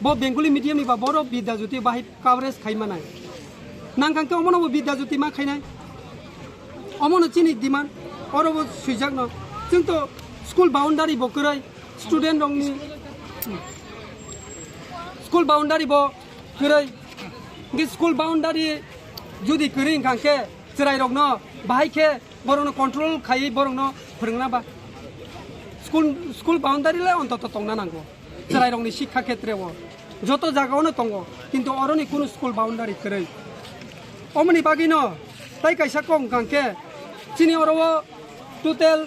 Bo Bengali medium ni ba boro Bidya Jyoti bahai coverage khai manai. Nang kang khe omono bo Bidya Jyoti ma khainai. Omono chini demand, oro bo swijakno. Chwng to school boundary bo kwrwi, student rokni school boundary bo kwrwi. Hwnkhe school boundary jodi kwrwi wngkha hwnkhe chwrai rokno bahai khe borokno control khaiwi borokno phwrwngna ba. School, school boundary le ontoto tongna nango. Chwrairokni sikha khetre o joto jagao no tongo, kintu oroni kunu school boundary kwrwi. Omoni bagwino tai kaisa kok wngkha hwnkhe chini oro o total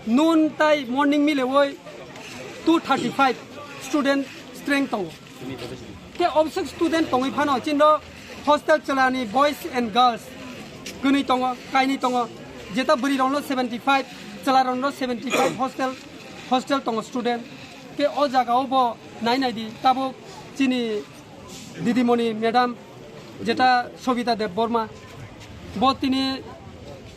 Noon tai morning milewi two thirty five student strength tongo. Khe obswk student tongwi phano chini hostel chwlani boys and girls kwnwi tongo, kainwi tongo. Jeta bwrwi rokno seventy five, chwla rokno seventy five hostel, hostel tongo student. Khe o jaga o bo nai nai di tabuk chini didimoni madam jeta Sobita Debbarma, bo tini,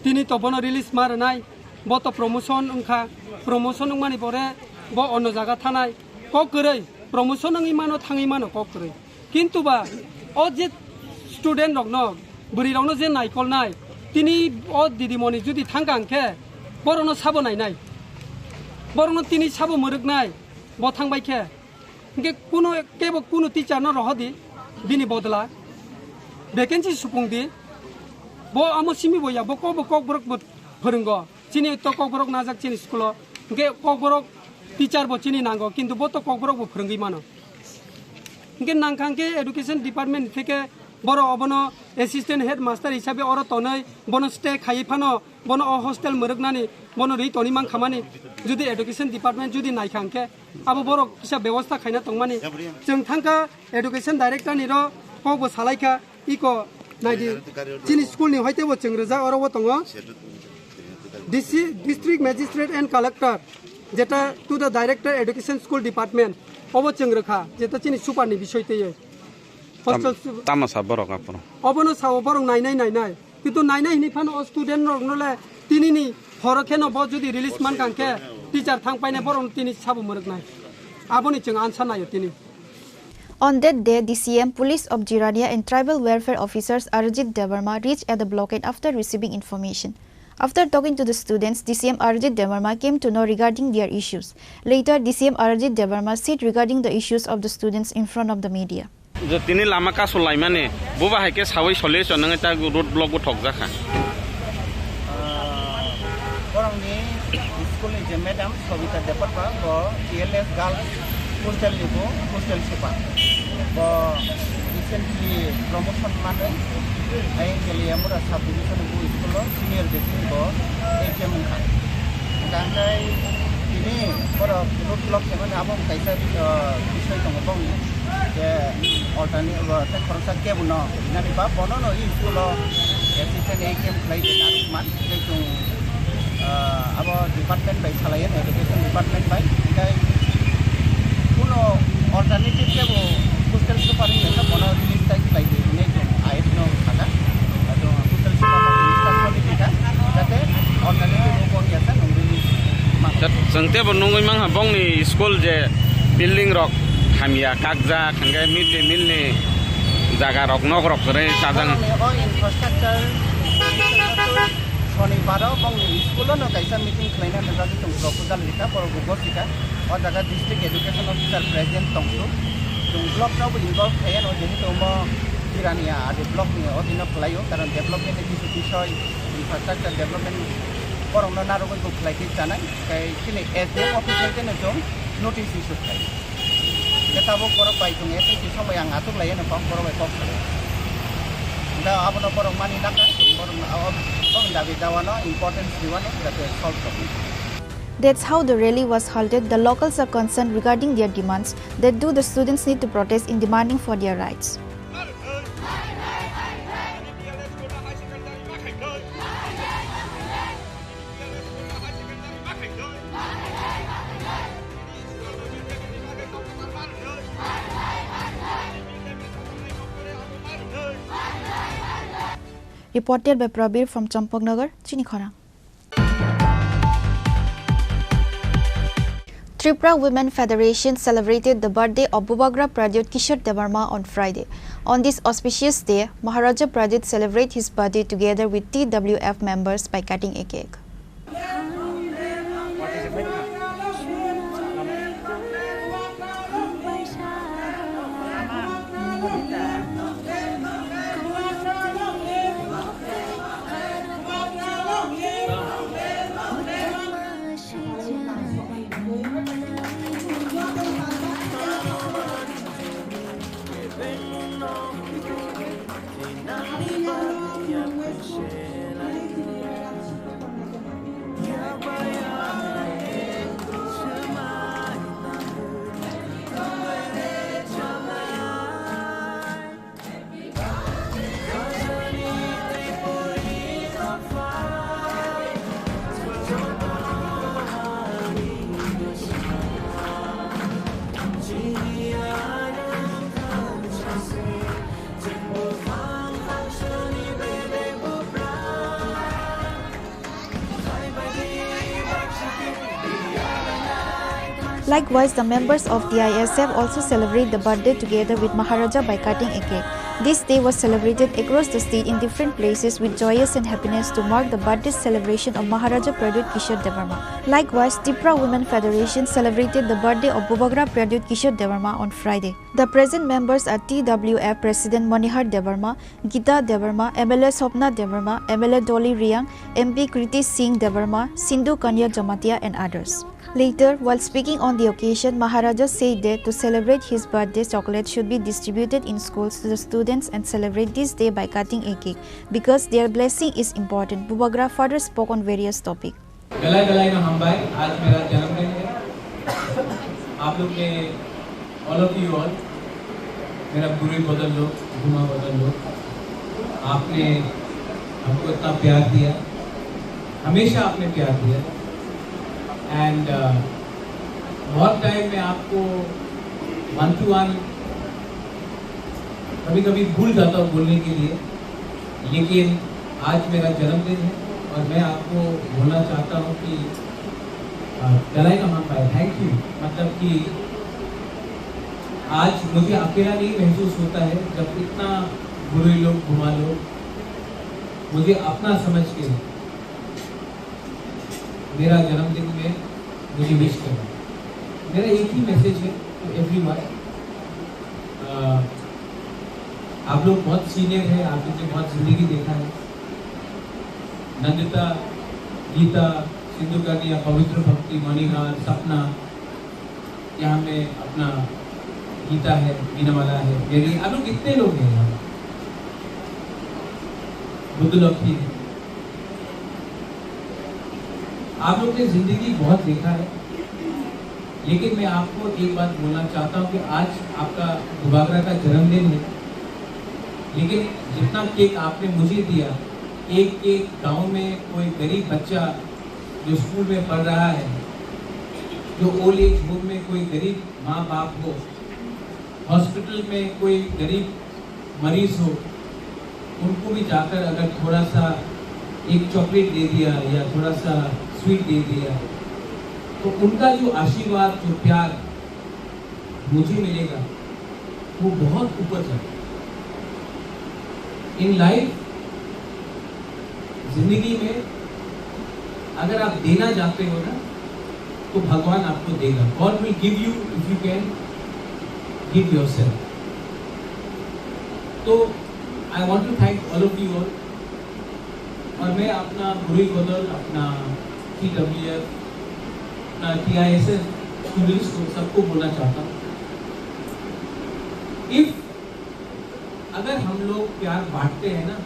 tini to bono release ma rwnai, bo to promotion wngkha, promotion wngmani pore bo onno jaga thanai, kok kwrwi, promotion wngwi mano, thangwi mano kok kwrwi. Kintu ba o je student rokno, bwrwi rokno je naikolnai, tini o didimoni judi thangkha hwnkhe borokno sabo nainai, borokno tini sabo mwrwknai, bo thangbai khe. Hingke kuno kebo kuno teacher no rohodi, bini bodla vacancy supung di. Bo amo simi bo ya, bo kok bo kokborok bo phwrwngo. Chini to kokborok najak chini school o. Hingke kokborok teacher bo chini nango, kintu bo to kokborok bo phwrwngwi mano. Hingke nangkha hingke education department theke borok obono assistant headmaster hisabe oro tonwi bono stay khaiwi phano bono o hostel mwrwknani bono ri toni mankha mani. Jodi education department jodi naikha hingke abo borok kisa bebosta khaina tongmani. Chwng thangkha education director ni ro kok bo salaikha iko naidi chini school ni hoite bo chwng rijak oro bo tongo. D C, District Magistrate and Collector, jeta to the Director Education School Department, obo chwng rwkha, jeta chini super ni bisoi twiwi. Tam-, hostel su- tamo sa borok aphuru? Obono sao borok nainai nainai. Kintu nainai hini phano o student rok no le tini ni horo kheno bo jodi release man kang khe teacher thang paine borok no tini sabo mwrwk nai. Aboni chwng ansa naio tini. On that day, D C M, Police of Jirania and tribal welfare officers Arjit Debbarma reached at the blockade after receiving information. After talking to the students, D C M Arjit Debbarma came to know regarding their issues. Later, D C M Arjit Debbarma said regarding the issues of the students in front of the media. Je tini lama kasu laimani, buba hai khe sawi solution nangwi ta road block bo thokjakha. Ah, borokni school ni je madam Sobita Debbarma, bo T L S girls hostel ni bo hostel super. Bo recently promotion manwi I N K L A Amura sub division bo school o senior basic bo H M wngkha. Hingkha hingkhai tini borok road block khaimani abo kaisa, ah, bisoi tongo bongni. Je alternate, ah, tei khoroksa kebo no rinani ba bono no i school o assistant A K M khlai de narwkman. Tei chwng, ah, abo department bai salai, education department bai. Hingkhai kuno alternative kebo hostel super wngya khe bono release tai khlai di hinwi chwng ayek no sakha. Ado hostel super no release ta soni thika, jate alternative bo wngya khe nwng release ma. Chwng tebo nungwi mankha bongni school je building rok hamya kakjak, hingkhe mid day meal ni jaga rok, nok rok kwrwi chajak. Borokni o infrastructure Sonibaro bongni school-o no kaisa meeting khlaina nangjakgwi chwng proposal rikha, borok bo gosika. O jaga district education officer present tongsu. Chwng block-no bo involve khaiya no, jehetu omo Jirania adi block-ni odino khlaio, karon development-ni kisu bisoi, infrastructure development borokno narwgwi bo khlai khe chanai, tei chini S D M office-no chwng notice issue khlai. Khe tabuk borok bai chwng S N C somoi ang achuk lai eno kok borok bai kok salai. Da abono borok mani naka, chwng borok abo, borok dabi dawano importance riwano jate solve tongwi. That's how the rally was halted. The locals are concerned regarding their demands. That do the students need to protest in demanding for their rights. Reported by Prabir from Champaknagar, Chini Khorang. Tripura Women Federation celebrated the birthday of Bubagra Pradyut Kishore Debbarma on Friday. On this auspicious day, Maharaja Pradyut celebrate his birthday together with T W F members by cutting a cake. Likewise, the members of T I S F also celebrate the birthday together with Maharaja by cutting a cake. This day was celebrated across the state in different places with joyous and happiness to mark the birthday celebration of Maharaja Pradyut Kishore Debbarma. Likewise, Tipra Women Federation celebrated the birthday of Bubagra Pradyut Kishore Debbarma on Friday. The present members are T W F President Manihar Debbarma, Gita Debbarma, M L A Swapna Debbarma, M L A Dolly Riang, M P Kriti Singh Debbarma, Sindhu Kanya Jamatia and others. Later, while speaking on the occasion, Maharaja said that to celebrate his birthday, chocolate should be distributed in schools to the students and celebrate this day by cutting a cake because their blessing is important. Bubagra further spoke on various topics. Belai belai no hambai, aaj mera janamdin hai. Aap log ne, all of you all, mera burui badal log, bhuma badal log, aapne humko itna pyaar diya, hamesha aapne pyaar diya, and bahut time main aapko one to one kabhi kabhi bhul jata hoon bolne ke liye, लेकिन आज मेरा जन्मदिन है और मैं आपको बोलना चाहता हूँ कि, अ, गलाई का मांग पाए, थैंक यू। मतलब कि आज मुझे अकेला नहीं महसूस होता है जब इतना बुरे लोग, घुमा लोग मुझे अपना समझ के मेरा जन्मदिन में मुझे विश करो। मेरा एक ही मैसेज है टू एवरीवन, अ, आप लोग बहुत सीनियर है, आप लोग ने बहुत जिंदगी देखा है। नंदिता, गीता, सिंधु कन्या, पवित्र भक्ति, मणिहार, सपना, यहाँ में अपना गीता है, मीनामाला है, मेरी, आप लोग कितने लोग हैं यहाँ? बुद्धलक्ष्मी है। आप लोग ने जिंदगी बहुत देखा है, लेकिन मैं आपको एक बात बोलना चाहता हूँ कि आज आपका बुबागरा का जन्मदिन है, लेकिन जितना केक आपने मुझे दिया, एक केक गांव में कोई गरीब बच्चा जो स्कूल में पढ़ रहा है, जो ओल्ड एज होम में कोई गरीब माँ बाप हो, हॉस्पिटल में कोई गरीब मरीज हो, उनको भी जाकर अगर थोड़ा सा एक चॉकलेट दे दिया या थोड़ा सा स्वीट दे दिया, तो उनका जो आशीर्वाद, जो प्यार मुझे मिलेगा, वो बहुत ऊपर जाएगा। In life, जिंदगी में अगर आप देना चाहते हो ना, तो भगवान आपको देगा। God will give you if you can give yourself. तो I want to thank all of you all. और मैं अपना बुरुई बदल, अपना T W F, अपना T I S F students को, सबको बोलना चाहता हूँ, इफ अगर हम लोग प्यार बांटते हैं ना,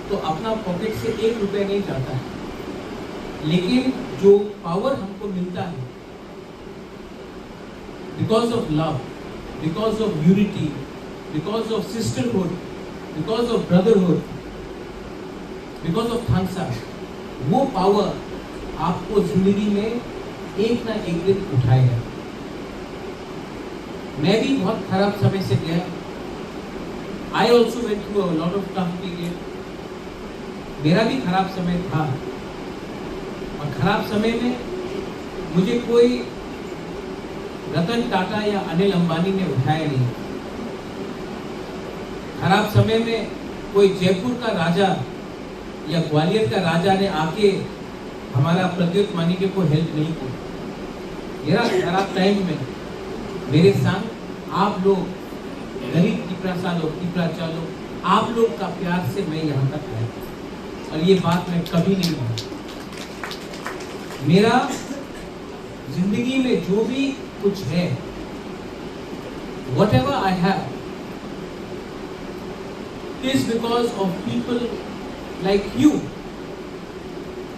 तो अपना पॉकेट से एक रुपया नहीं जाता है, लेकिन जो पावर हमको मिलता है, because of love, because of unity, because of sisterhood, because of brotherhood, because of thansa, वो पावर आपको जिंदगी में एक ना एक दिन उठाएगा। मैं भी बहुत खराब समय से गया। I also went through a lot of tough period. मेरा भी खराब समय था, और खराब समय में मुझे कोई रतन टाटा या अनिल अंबानी ने उठाया नहीं। खराब समय में कोई जयपुर का राजा या ग्वालियर का राजा ने आके हमारा प्रद्युत मानिके को हेल्प नहीं किया। मेरा खराब टाइम में मेरे संग आप लोग, गरीब तिपरासा लोग, तिपराचा लोग, आप लोग का प्यार से मैं यहाँ तक आया, और ये बात मैं कभी नहीं भूलूंगा। मेरा जिंदगी में जो भी कुछ है, whatever I have, is because of people like you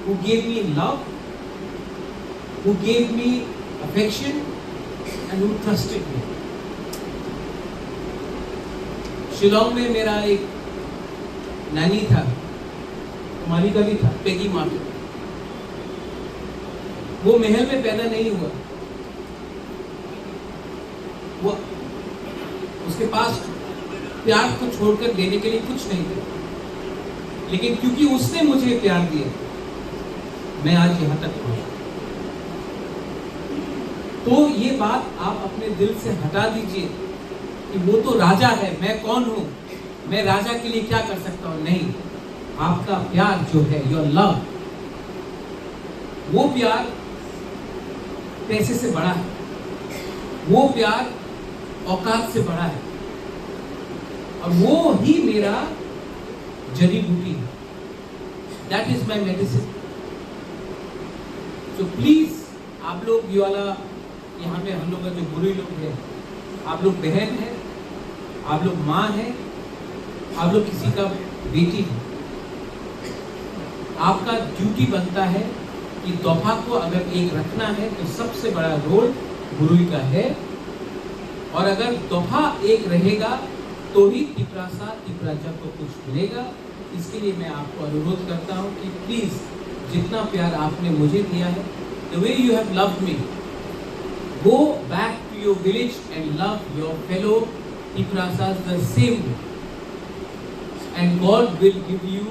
who gave me love, who gave me affection, and who trusted me. Shillong में मेरा एक नानी था, मालिका भी था, पेगी मार्टिन। वो महल में पैदा नहीं हुआ, वो, उसके पास प्यार को छोड़कर देने के लिए कुछ नहीं था, लेकिन क्योंकि उसने मुझे प्यार दिया, मैं आज यहाँ तक पहुँचा। तो ये बात आप अपने दिल से हटा दीजिए कि वो तो राजा है, मैं कौन हूँ, मैं राजा के लिए क्या कर सकता हूँ। नहीं, आपका प्यार जो है, योर लव, वो प्यार पैसे से बड़ा है, वो प्यार औकात से बड़ा है, और वो ही मेरा जड़ी बूटी है। That is my medicine. So please, आप लोग, ये वाला, यहाँ पे हम लोग का जो बुरी लोग हैं, आप लोग बहन हैं, आप लोग माँ हैं, आप लोग किसी का बेटी हैं। आपका ड्यूटी बनता है कि दोफा को अगर एक रखना है तो सबसे बड़ा रोल बुरुई का है, और अगर दोफा एक रहेगा तो ही तिपरासा तिपराजा को कुछ मिलेगा। इसके लिए मैं आपको अनुरोध करता हूँ कि प्लीज, जितना प्यार आपने मुझे दिया है, the way you have loved me, go back to your village and love your fellow Tiprasas the same way, and God will give you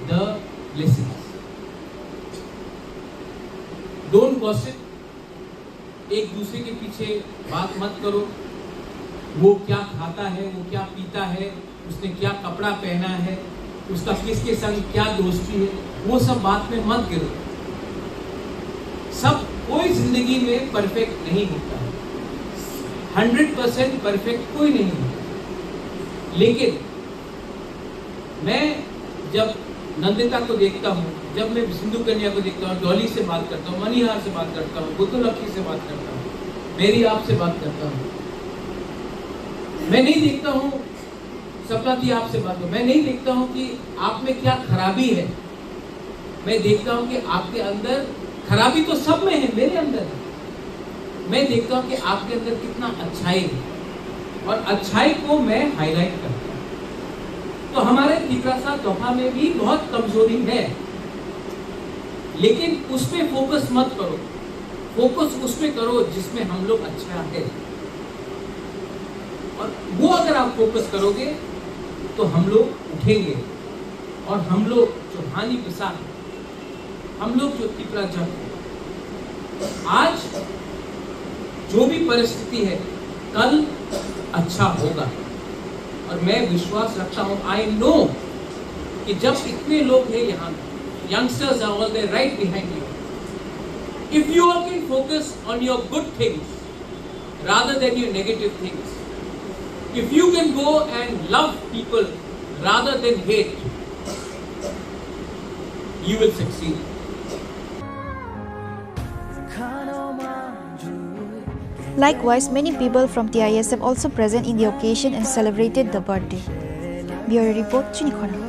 the blessings. Don't gossip, एक दूसरे के पीछे बात मत करो। वो क्या खाता है, वो क्या पीता है, उसने क्या कपड़ा पहना है, उसका किसके संग क्या दोस्ती है, वो सब बात में मत गिरो। सब, कोई जिंदगी में परफेक्ट नहीं होता है, हंड्रेड परसेंट परफेक्ट कोई नहीं होता, लेकिन मैं जब नंदिता को देखता हूँ, जब मैं सिंधु कन्या को देखता हूँ, डॉली से बात करता हूँ, मनीहार से बात करता हूँ, बुद्धलक्ष्मी से बात करता हूँ, मेरी आपसे बात करता हूँ, मैं नहीं देखता हूँ, सपना दी, आपसे बात हो, मैं नहीं देखता हूँ कि आप में क्या खराबी है। मैं देखता हूँ कि आपके अंदर, खराबी तो सब में है, मेरे अंदर है। मैं देखता हूँ कि आपके अंदर कितना अच्छाई है, और अच्छाई को मैं हाईलाइट करता हूँ। तो हमारे तिपरासा दोफा में भी बहुत कमजोरी है, लेकिन उस पे फोकस मत करो। फोकस उस पे करो जिसमें हम लोग अच्छा है, और वो अगर आप फोकस करोगे तो हम लोग उठेंगे, और हम लोग जो हानि पिसान, हम लोग जो तिपराजा, आज जो भी परिस्थिति है, कल अच्छा होगा। और मैं विश्वास रखता हूँ, आई नो, कि जब इतने लोग हैं यहाँ, youngsters are all there right behind you. If you all can focus on your good things rather than your negative things, if you can go and love people rather than hate, you will succeed. Likewise, many people from T I S F also present in the occasion and celebrated the birthday. Bureau Report, Chinikhona.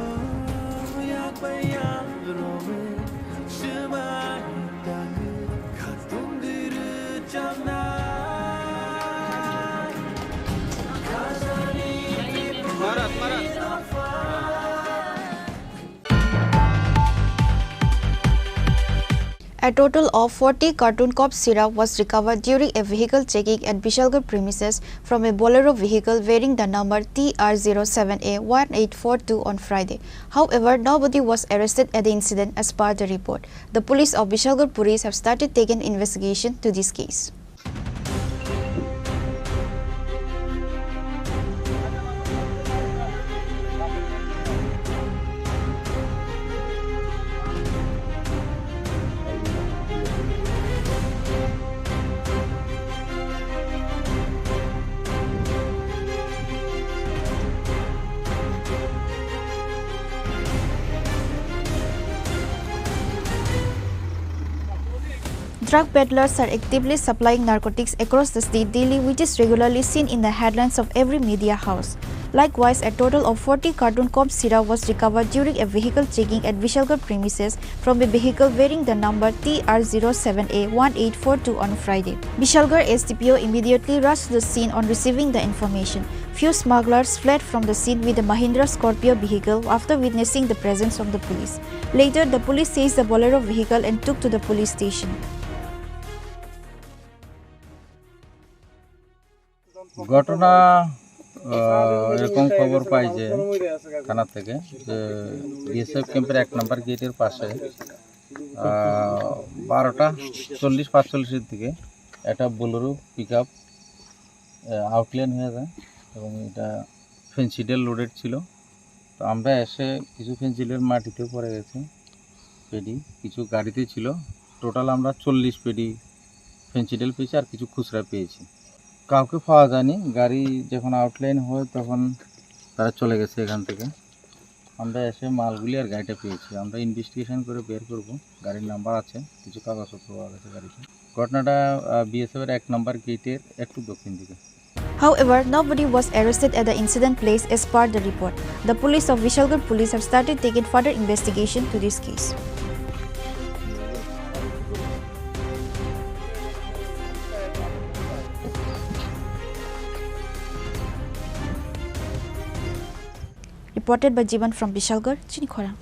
A total of forty carton cough syrup was recovered during a vehicle checking at Bishalgarh premises from a Bolero vehicle bearing the number T R zero seven A one eight four two on Friday. However, nobody was arrested at the incident as per the report. The police of Bishalgarh Police have started taking investigation to this case. Drug peddlers are actively supplying narcotics across the state daily, which is regularly seen in the headlines of every media house. Likewise, a total of forty carton cough syrup was recovered during a vehicle checking at Vishalgarh premises from a vehicle bearing the number T R zero seven A one eight four two on Friday. Vishalgarh S D P O immediately rushed to the scene on receiving the information. Few smugglers fled from the scene with a Mahindra Scorpio vehicle after witnessing the presence of the police. Later, the police seized the Bolero vehicle and took to the police station. ঘটনা আহ, এরকম খবর পাই যে থানা থেকে যে বিএসএফ ক্যাম্পের এক নম্বর গেটের পাশে আহ, বারোটা চল্লিশ পাঁচচল্লিশের দিকে একটা বোলেরো পিক আপ আউটলাইন হয়ে যায় এবং এটা ফেন্সিডিল লোডেড ছিল। তো আমরা এসে কিছু ফেন্সিডিল মাটিতেও পড়ে গেছে, পেডি কিছু গাড়িতে ছিল। টোটাল আমরা চল্লিশ পেডি ফেন্সিডিল পেয়েছি আর কিছু খুচরা পেয়েছি। কাউকে পাওয়া যায়নি। গাড়ি যখন আউটলাইন হয় তখন তারা চলে গেছে এখান থেকে। আমরা এসে মালগুলি আর গাড়িটা পেয়েছি। আমরা ইনভেস্টিগেশন করে বের করব। গাড়ির নাম্বার আছে, কিছু কাগজপত্র পাওয়া গেছে গাড়িতে। ঘটনাটা বিএসএফ এর এক নম্বর গেটের একটু দক্ষিণ দিকে। However, nobody was arrested at the incident place as per the report. The police of Vishalgarh police have started taking further investigation to this case. Reported by Jiban from Bishalgarh, Chini Khorang.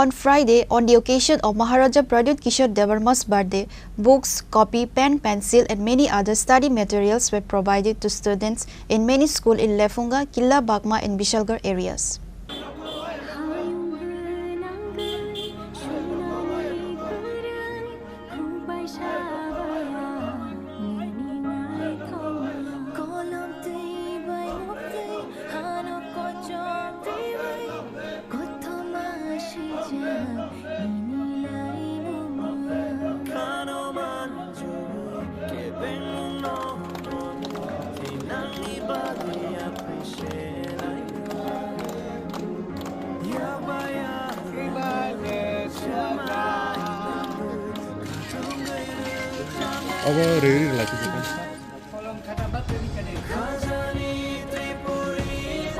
On Friday, on the occasion of Maharaja Pradyut Kishore Debbarma's birthday, books, copy, pen, pencil, and many other study materials were provided to students in many schools in Lefunga, Killa Bagma, and Bishalgarh areas. Abo riri rwlai khe jekha.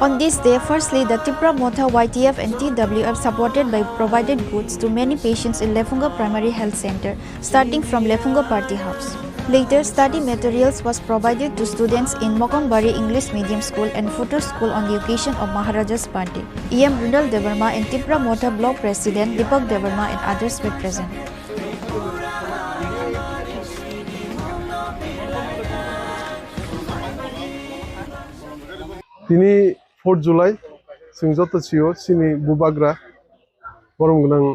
On this day, firstly, the Tipra Motha Y T F and T W F supported by provided goods to many patients in Lefunga Primary Health Center, starting from Lefunga Party House. Later, study materials was provided to students in Mokombari English Medium School and Futur School on the occasion of Maharaja's birthday. E M Rundal Debbarma and Tipra Motha Block President Deepak Debbarma and others were present. Tini fourth July, chwng joto sio chini bubagra borom gwnang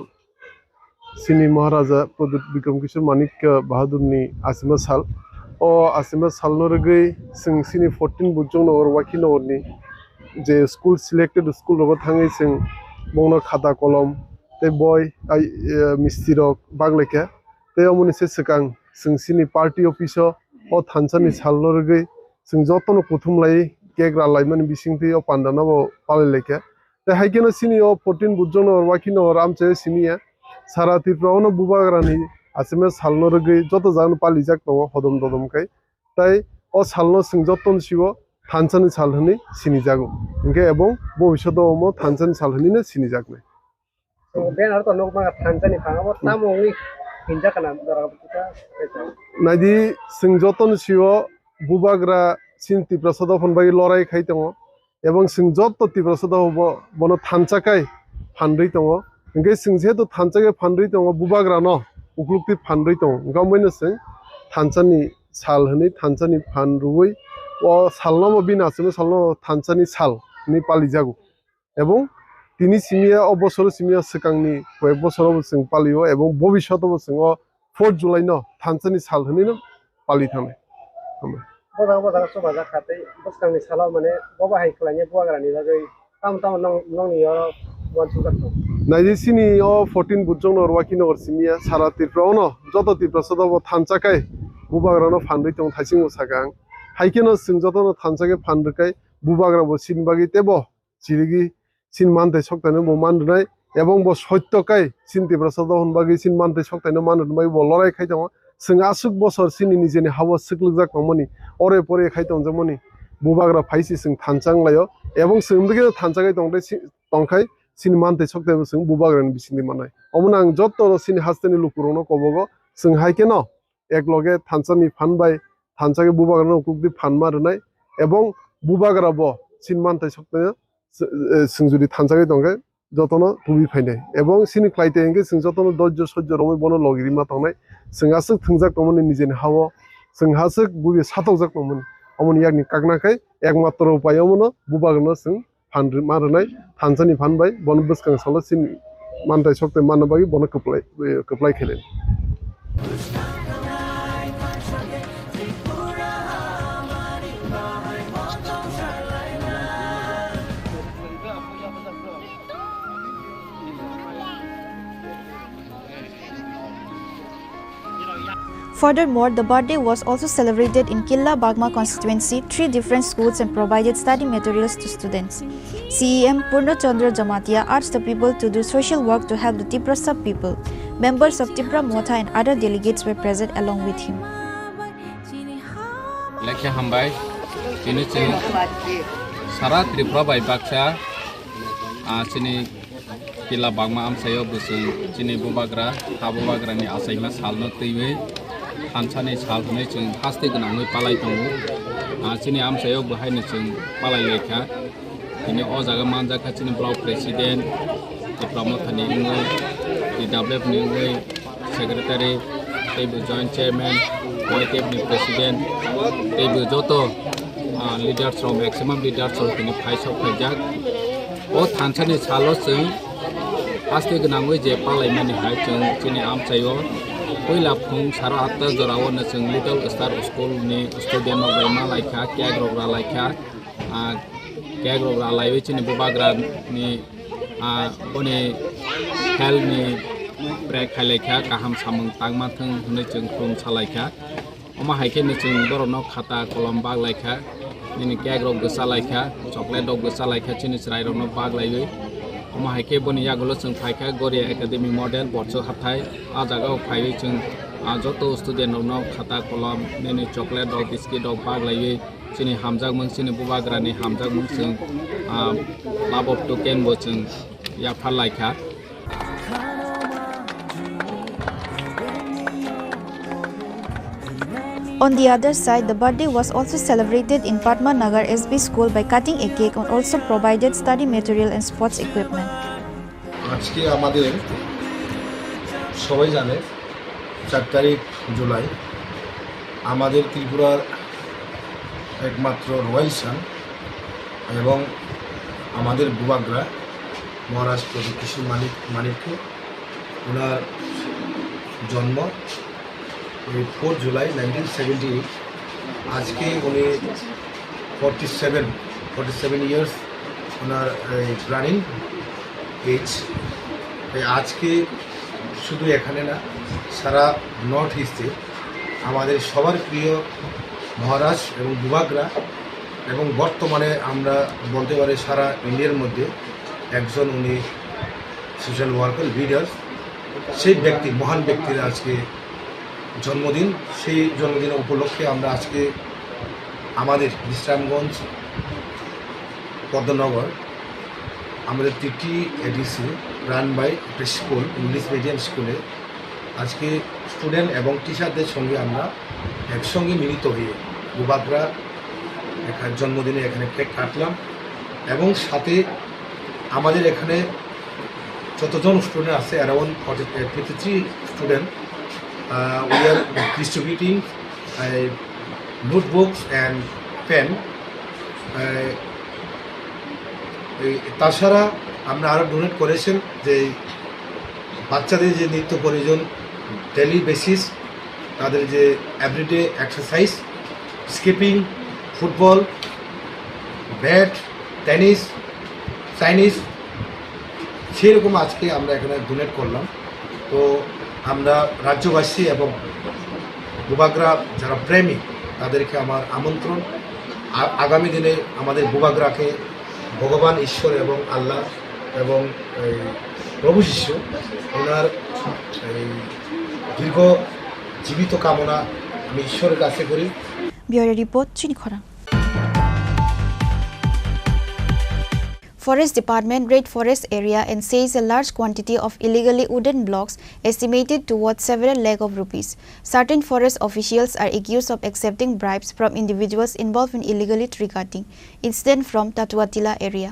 chini Maharaja Pradyut Bikram Kishore Manikya Bahadurni achima sal. O achima salno rwgwi chwng chini fourteen Bujong Nagar Waikhi Nagarni je school selected school rogo thangwi chwng bongno khata kolom tei boi ai misti rok baglai kha. Tei omoni se swkang chwng chini party office o o thansa ni sal no rwgwi chwng jotono kuthum lai cake rwlaimani bisingtwi o panda no bo palai laikha. Tei hai kheno chini o fourteen Bujong Nagar Waikhi Nagar amchaio simi ya sara Tripura o no bubagra ni achima sal no rwgwi joto jaga no palijak tongo hodom dodom khai. Tai o sal no chwng joto ni sio thansa ni sal hinwi sinijago hinkhe ebong bobishoto omo thansa ni sal hinwi no sinijaknai. Banner to nukma thansa ni phango tamo wngwi hinjak kana jora bwkha. Naidi chwng joto ni sio bubagra chini Tiprasa dophani bagwi lorai khai tongo ebong chwng joto Tiprasa dopha bono thansa kai phanrwi tongo hinkhe chwng jehetu thansa kai phanrwi tongo bubagra no uklukti phanrwi tongo hinkhe omoino chwng thansa ni sal hinwi thansa ni phan rwui o salno bo bini achukni salno thansa ni sal hinwi palijago. Ebong tini simiya o bosoro simiya swkangni koyek bosoro bo chwng palio ebong bobishoto bo chwng o fourth July no thansani sal hinwi no pali thangnai. Bojang bojang chubajak kha tei bwskangni salo mane bobo hai khlainai bubagrani bagwi tamo tamo nong nongni oro uansukjak thung. Naidi chini o fourteen Bujong Nagar Waikhi Nagar simiya sara Tripura ono joto Tiprasa dobo thansa kai bubagrano phanrwi tong thaisingo saka ang. Hai kheno chwng jotono thansa khe phanrwkai bubagra bo chini bagwi teibo chirigwi chini manthai soktaino bo man rwnai ebong bo soitto kai chini Tiprasa dohon bagwi chini manthai soktaino man rwna bagwi bo lorai khai tongo. Chwng aswk bosor chini nijeni hao swklwkjak tongmani ore pore khai tongjakmani bubagra phai se chwng thansa wnglaio ebong chwng bwkheno thansa khai tongde tongkhai chini manthai soktaibo chwng bubagrani bisingtwi mannai. Omono ang joto chini hasteni lukurokno kobogo chwng hai kheno ek loge thansani phan bai thansa khe bubagrano uklukdi phan ma rwnai ebong bubagra bo chini manthai soktaino chwng jodi thansa khe tongkhe jotono tubi phainai ebong chini khlai tei hwnkhe chwng jotono doijjo soijjo romwi bono logi rima tongnai. Chwng aswk thwngjak tongmani nijeni hao chwng aswk bubi satokjak tongmani omoni yakni kakna khai ekmatro upai omono bubagrano chwng phan ma rwnai thansani phan bai bono bwskang salo chini mantai sok tei manna bagwi bono kwplai, kwplai khailai. Furthermore, the birthday was also celebrated in Killa Bagma constituency, three different schools and provided study materials to students. C E M Purna Chandra Jamatia urged the people to do social work to help the Tiprasa people. Members of Tipra Motha and other delegates were present along with him. Lekha hambai, chini chini sara Tripura bai baksa, ah, chini Killa Bagma amchaio bwswng chini bubagra, ha bubagrani achaima salno twiwi thansani sal hwnwi chwng haste gwnangwi palai tongo. Ah, chini amchaio bo haino chwng palai laikha. Tini o jaga manjakha chini block president, Tipra Mothani wngwi, T W F ni wngwi, secretary, teibo joint chairman, Y T F ni president, teibo joto, ah, leaders rok, maximum leaders rok tini phaisok phaijak. O thansani salo chwng haste gwnangwi je palaimani hai chwng chini amchaio puila phung saro atta jorao no chwng Little Star School ni student rok bai ma laikha, cake rok ra laikha, ah, cake rok ra laiwi chini bubagra ni, ah, boni health ni pray khai laikha, kaham samung tangma thwng hwnwi chwng khulum sa laikha. Omo hai khe no chwng borokno khata kolom bak laikha, nini cake rok bwsa laikha, chocolate rok bwsa laikha, chini chwrai rokno bak laiwi. Omo hai khe boni yagulo chwng phaikha Goria Academy Model Borsuk hathai. Ah jagao phaiwi chwng, ah, joto student rokno khata kolom, nini chocolate rok, biscuit rok bak laiwi chini hamjakmung, chini bubagrani hamjakmung chwng, ah, love of token bo chwng yaphar laikha. On the other side, the birthday was also celebrated in Padma Nagar S B school by cutting a cake and also provided study material and sports equipment. আজকে আমাদের সবাই জানে, চার তারিখ জুলাই আমাদের ত্রিপুরার একমাত্র রয়্যাল সান এবং আমাদের বুবাগ্রা মহারাজ প্রদীপ কিশোর মানিক মানিক্য, ওনার জন্ম এই fourth July nineteen seventy eight. আজকে উনি forty seven forty seven years ওনার এই রানিং এজ। তাই আজকে শুধু এখানে না, সারা নর্থ ইস্টে আমাদের সবার প্রিয় মহারাজ এবং বুবাগ্রা এবং বর্তমানে আমরা বলতে পারি সারা ইন্ডিয়ার মধ্যে একজন উনি সোশ্যাল ওয়ার্কার, লিডার, সেই ব্যক্তি, মহান ব্যক্তির আজকে জন্মদিন। সেই জন্মদিন উপলক্ষে আমরা আজকে আমাদের বিশ্রামগঞ্জ পদ্মনগর, আমাদের টিটি এডিসি রান বাই একটা স্কুল, ইংলিশ মিডিয়াম স্কুলে আজকে স্টুডেন্ট এবং টিচারদের সঙ্গে আমরা একসঙ্গে মিলিত হয়ে বুবাগ্রা এখানে জন্মদিনে এখানে কেক কাটলাম এবং সাথে আমাদের এখানে যতজন স্টুডেন্ট আছে, around forty, fifty three student, uh, we are distributing uh, notebooks and pen. Uh, এই তাছাড়া আমরা আরও ডোনেট করেছেন যে এই বাচ্চাদের যে নিত্য প্রয়োজন ডেলি বেসিস, তাদের যে everyday exercise, skipping, football, bat, tennis, Chinese, সেই রকম আজকে আমরা এখানে ডোনেট করলাম। তো আমরা রাজ্যবাসী এবং বুবাগ্রা যারা প্রেমী, তাদেরকে আমার আমন্ত্রণ। আ- আগামী দিনে আমাদের বুবাগ্রাকে ভগবান ঈশ্বর এবং আল্লাহ এবং এই প্রভু যীশু ওনার এই দীর্ঘ জীবিত কামনা আমি ঈশ্বরের কাছে করি। Bureau Report, Chini Khorang. Forest Department raid forest area and seized a large quantity of illegally wooden blocks estimated to worth several lakh of rupees. Certain forest officials are accused of accepting bribes from individuals involved in illegally tree cutting incident from Tatuatila area.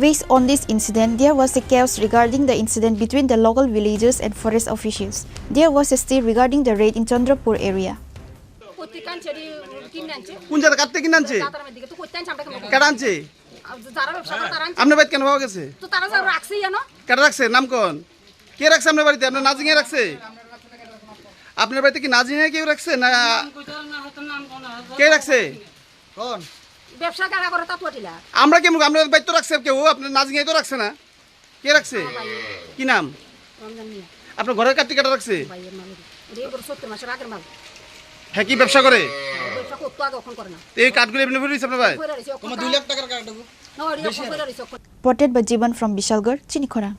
Based on this incident, there was a chaos regarding the incident between the local villagers and forest officials. There was a stir regarding the raid in Chandrapur area. কোন জায়গা কাটতে কিনে আনছে? কাটা আনছে? আপনার বাড়িতে কেন পাওয়া গেছে? কাটা রাখছে? নাম কোন? কে রাখছে আপনার বাড়িতে? আপনার নাজিঙে রাখছে? আপনার বাড়িতে কি নাজিঙে কেউ রাখছে না কে রাখছে? কোন? ব্যবসা কারা করে তা তো টিলা। আমরা কেমন? আপনার বাড়িতে তো রাখছে কেউ, আপনার নাজিঙে তো রাখছে না। কে রাখছে? আমার ভাই। কি নাম? রমজান মিয়া। আপনার ঘরের কাটতে কাটা রাখছে? ভাইয়ের নাম। ওরে বড় সত্তর মাসের আগের মাল। হ্যাঁ, কি ব্যবসা করে? ব্যবসা করতো আগে, এখন করে না। এই কাঠগুলো এমনি ভরে দিচ্ছে আপনার ভাই? ভরে রয়েছে, এখন তোমার দুই লাখ টাকার কাঠ দেবো। না, ওরে এখন ভরে রয়েছে, এখন। Reported by Jiban from Bishalgarh, Chinikhora.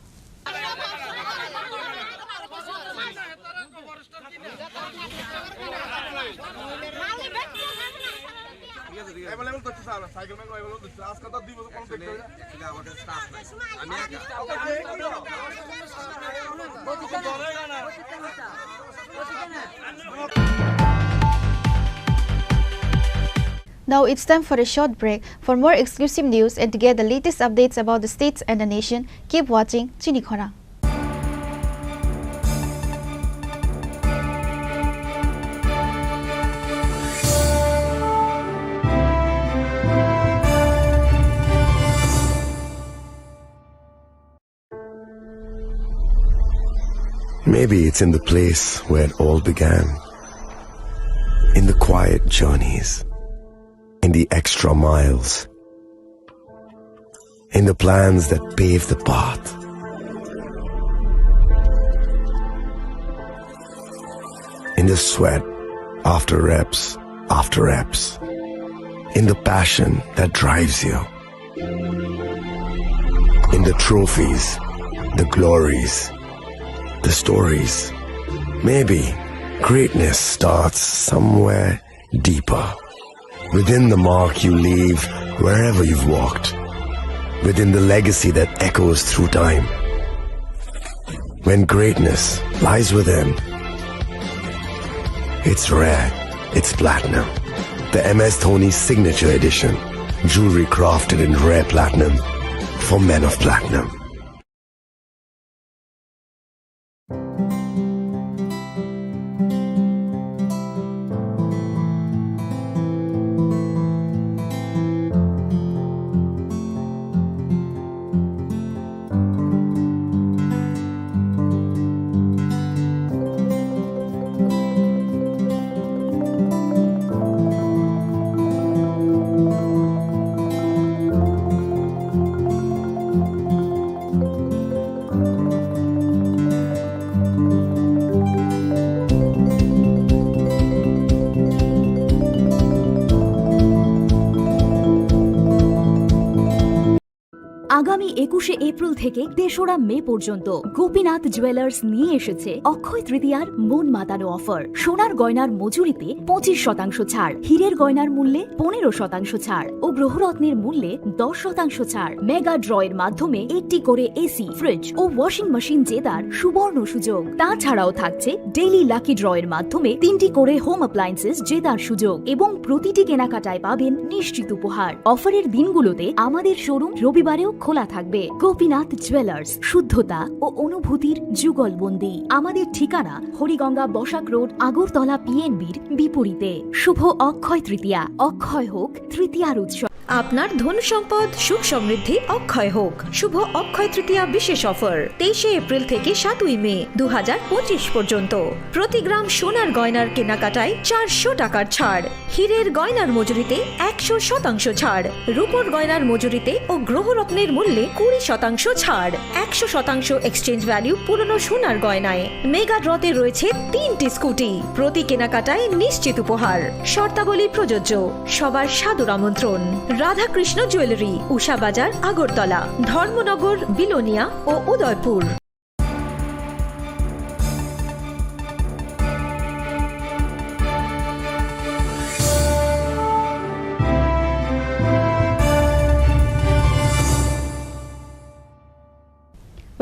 Now it's time for a short break. For more exclusive news and to get the latest updates about the states and the nation, keep watching Chinikhora. Maybe it's in the place where it all began. In the quiet journeys, in the extra miles, in the plans that pave the path, in the sweat after reps after reps, in the passion that drives you, in the trophies, the glories, the stories. Maybe greatness starts somewhere deeper, within the mark you leave wherever you've walked, within the legacy that echoes through time. When greatness lies within, it's rare, it's platinum. The M S Dhoni Signature Edition, jewelry crafted in rare platinum for men of platinum. আগামী একুশে এপ্রিল থেকে তেসরা মে পর্যন্ত গোপীনাথ জুয়েলার্স নিয়ে এসেছে অক্ষয় তৃতীয়ার মন মাতানো অফার। সোনার গয়নার মজুরিতে পঁচিশ শতাংশ ছাড়, হীরের গয়নার মূল্যে পনেরো শতাংশ ছাড় ও গ্রহরত্নের মূল্যে দশ শতাংশ ছাড়। মেগা ড্র এর মাধ্যমে একটি করে এসি, ফ্রিজ ও ওয়াশিং মেশিন জেতার সুবর্ণ সুযোগ। তাছাড়াও থাকছে ডেইলি লাকি ড্র এর মাধ্যমে তিনটি করে হোম অ্যাপ্লায়েন্সেস জেতার সুযোগ এবং প্রতিটি কেনাকাটায় পাবেন নিশ্চিত উপহার। অফারের দিনগুলোতে আমাদের শোরুম রবিবারেও খোলা থাকবে। গোপীনাথ জুয়েলার্স, শুদ্ধতা ও অনুভূতির যুগলবন্দি। আমাদের ঠিকানা হরিগঙ্গা বসাক রোড, আগরতলা পিএনবির বিপরীতে। শুভ অক্ষয় তৃতীয়া, অক্ষয় হোক তৃতীয়ার উৎসব। আপনার ধন সম্পদ সুখ সমৃদ্ধি অক্ষয় হোক। শুভ অক্ষয় তৃতীয়া বিশেষ অফার, তেইশে এপ্রিল থেকে সাতই মে দু হাজার পঁচিশ পর্যন্ত। প্রতি গ্রাম সোনার গয়নার কেনাকাটায় চারশো টাকার ছাড়, হীরের গয়নার মজুরিতে একশো শতাংশ ছাড়, রূপোর গয়নার মজুরিতে ও গ্রহরত্নের মূল্যে কুড়ি শতাংশ ছাড়, একশো শতাংশ এক্সচেঞ্জ ভ্যালু পুরনো সোনার গয়নায়। মেগা ড্রতে রয়েছে তিনটি স্কুটি, প্রতি কেনাকাটায় নিশ্চিত উপহার। শর্তাবলী প্রযোজ্য। সবার সাদর আমন্ত্রণ। রাধাকৃষ্ণ জুয়েলারি, উষা বাজার, আগরতলা, ধর্মনগর, বিলোনিয়া ও Udaipur.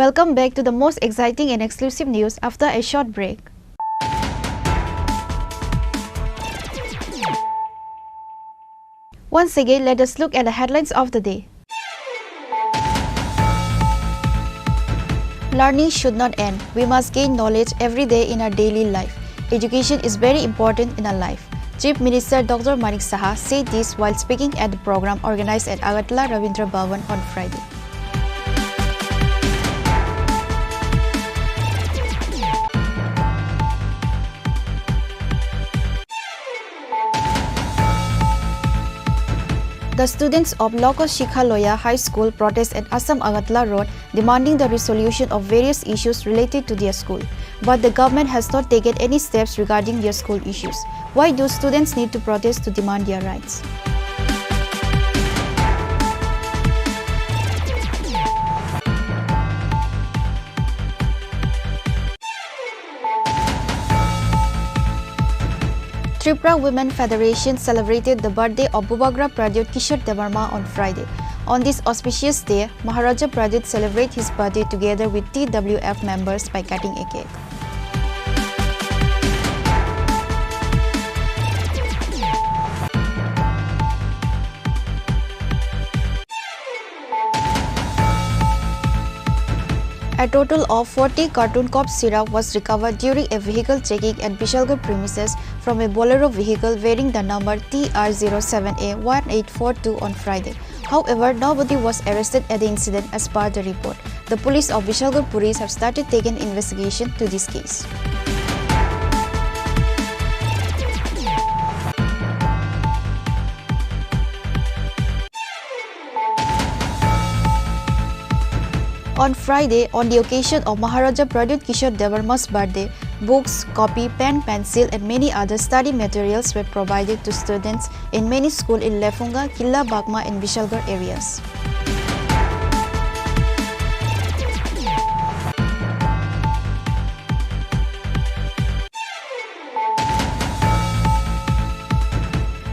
Welcome back to the most exciting and exclusive news after a short break. Once again, let us look at the headlines of the day. Learning should not end. We must gain knowledge every day in our daily life. Education is very important in our life. Chief Minister Doctor Manik Saha said this while speaking at the program organized at Agartala Rabindra Bhavan on Friday. The students of Loko Shikha Loya High School protest at Assam Agartala Road, demanding the resolution of various issues related to their school. But the government has not taken any steps regarding their school issues. Why do students need to protest to demand their rights? Tripura Women Federation celebrated the birthday of Bubagra Pradyut Kishore Debbarma on Friday. On this auspicious day, Maharaja Pradyut celebrate his birthday together with T W F members by cutting a cake. A total of forty carton cough syrup was recovered during a vehicle checking at Bishalgarh premises from a Bolero vehicle bearing the number T R zero seven A one eight four two on Friday. However, nobody was arrested at the incident as per the report. The police of Bishalgarh Police have started taking investigation to this case. On Friday, on the occasion of Maharaja Pradyut Kishore Debbarma's birthday, books, copy, pen, pencil, and many other study materials were provided to students in many schools in Lefunga, Killa Bagma, and Bishalgarh areas.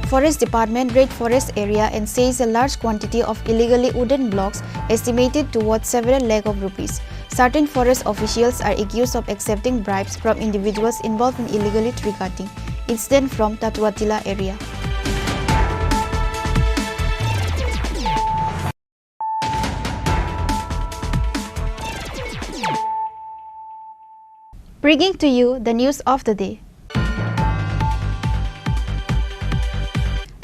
Forest Department raid forest area and seized a large quantity of illegally wooden blocks estimated to worth several lakh of rupees. Certain forest officials are accused of accepting bribes from individuals involved in illegally tree cutting incident from Tatuatila area. Bringing to you the news of the day.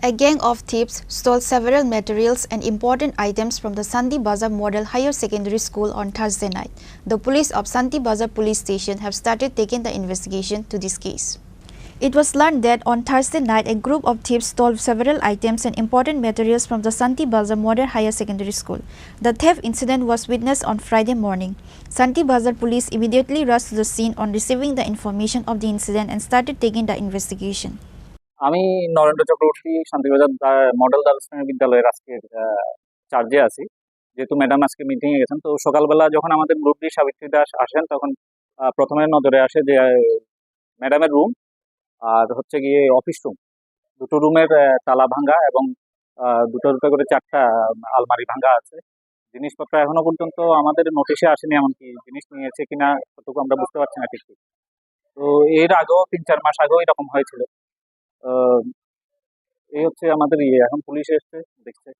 A gang of thieves stole several materials and important items from the Santi Bazar Model Higher Secondary School on Thursday night. The police of Santi Bazar Police Station have started taking the investigation to this case. It was learned that on Thursday night, a group of thieves stole several items and important materials from the Santi Bazar Model Higher Secondary School. The theft incident was witnessed on Friday morning. Santi Bazar police immediately rushed to the scene on receiving the information of the incident and started taking the investigation. আমি নরেন্দ্র চক্রবর্তী, শান্তিবাজার দা-, মডেল দ্বাদশ শ্রেণী বিদ্যালয়ের আজকের, আহ, চার্জে আছি। যেহেতু ম্যাডাম আজকে মিটিংয়ে গেছেন, তো সকালবেলা যখন আমাদের গ্রুপ ডি সাবিত্রী দাস আসেন, তখন, আহ, প্রথমে নজরে আসে যে, আহ, ম্যাডামের রুম আর হচ্ছে গিয়ে অফিস রুম, দুটো রুমের, আহ, তালা ভাঙা এবং, আহ, দুটো দুটো করে চারটা আলমারি ভাঙা আছে। জিনিসপত্র এখনো পর্যন্ত আমাদের নোটিশে আসেনি, এমনকি জিনিস নিয়েছে কিনা কতটুকু আমরা বুঝতে পারছি না ঠিক ঠিক। তো এর আগেও তিন চার মাস আগেও এরকম হয়েছিল। আহ, এই হচ্ছে আমাদের ইয়ে, এখন পুলিশ এসছে, দেখছে।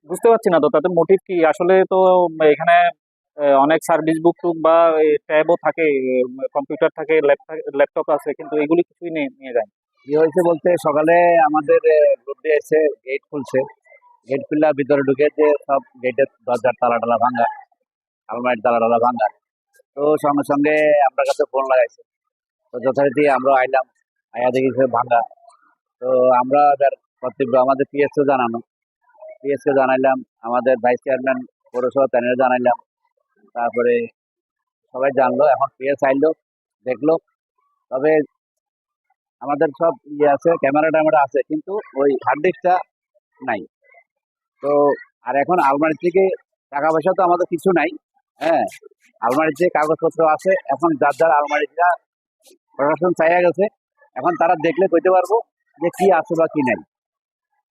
বুঝতে পারছি না তো তাদের মোটিভ কি। আসলে তো এখানে, আহ, অনেক সার্ভিস বুক টুক বা এই ট্যাবও থাকে, উম, কম্পিউটার থাকে, ল্যাপ থাকে, ল্যাপটপ আছে, কিন্তু এগুলি কিছুই নিয়ে, নিয়ে যায়নি। কি হয়েছে বলতে, সকালে আমাদের, আহ, গ্রুপ ডি এসে গেট খুলছে, গেট খুললে ভিতরে ঢুকে যে সব গেটের দরজার তালা টালা ভাঙা, আলমারির তালা টালা ভাঙা। তো সঙ্গে সঙ্গে আমরা কাছে ফোন লাগাইছে, তো যথারীতি আমরা আইলাম, আইয়া দেখি সে ভাঙা। তো আমরা এবার কর্তব্য আমাদের পিএসকে জানানো, পিএসকে জানাইলাম, আমাদের ভাইস চেয়ারম্যান পৌরসভা প্যানেলে জানাইলাম। তারপরে সবাই জানলো, এখন পিএস আইলো, দেখলো। তবে আমাদের সব ইয়ে আছে, ক্যামেরা ট্যামেরা আছে, কিন্তু ওই হার্ড ডিস্কটা নাই। তো আর এখন আলমারি থেকে টাকা পয়সা তো আমাদের কিছু নাই, হ্যাঁ, আলমারির যে কাগজপত্র আছে, এখন যার যার আলমারিটা প্রশাসন চাইয়া গেছে, এখন তারা দেখলে কইতে পারবো যে কি আছে বা কি নাই।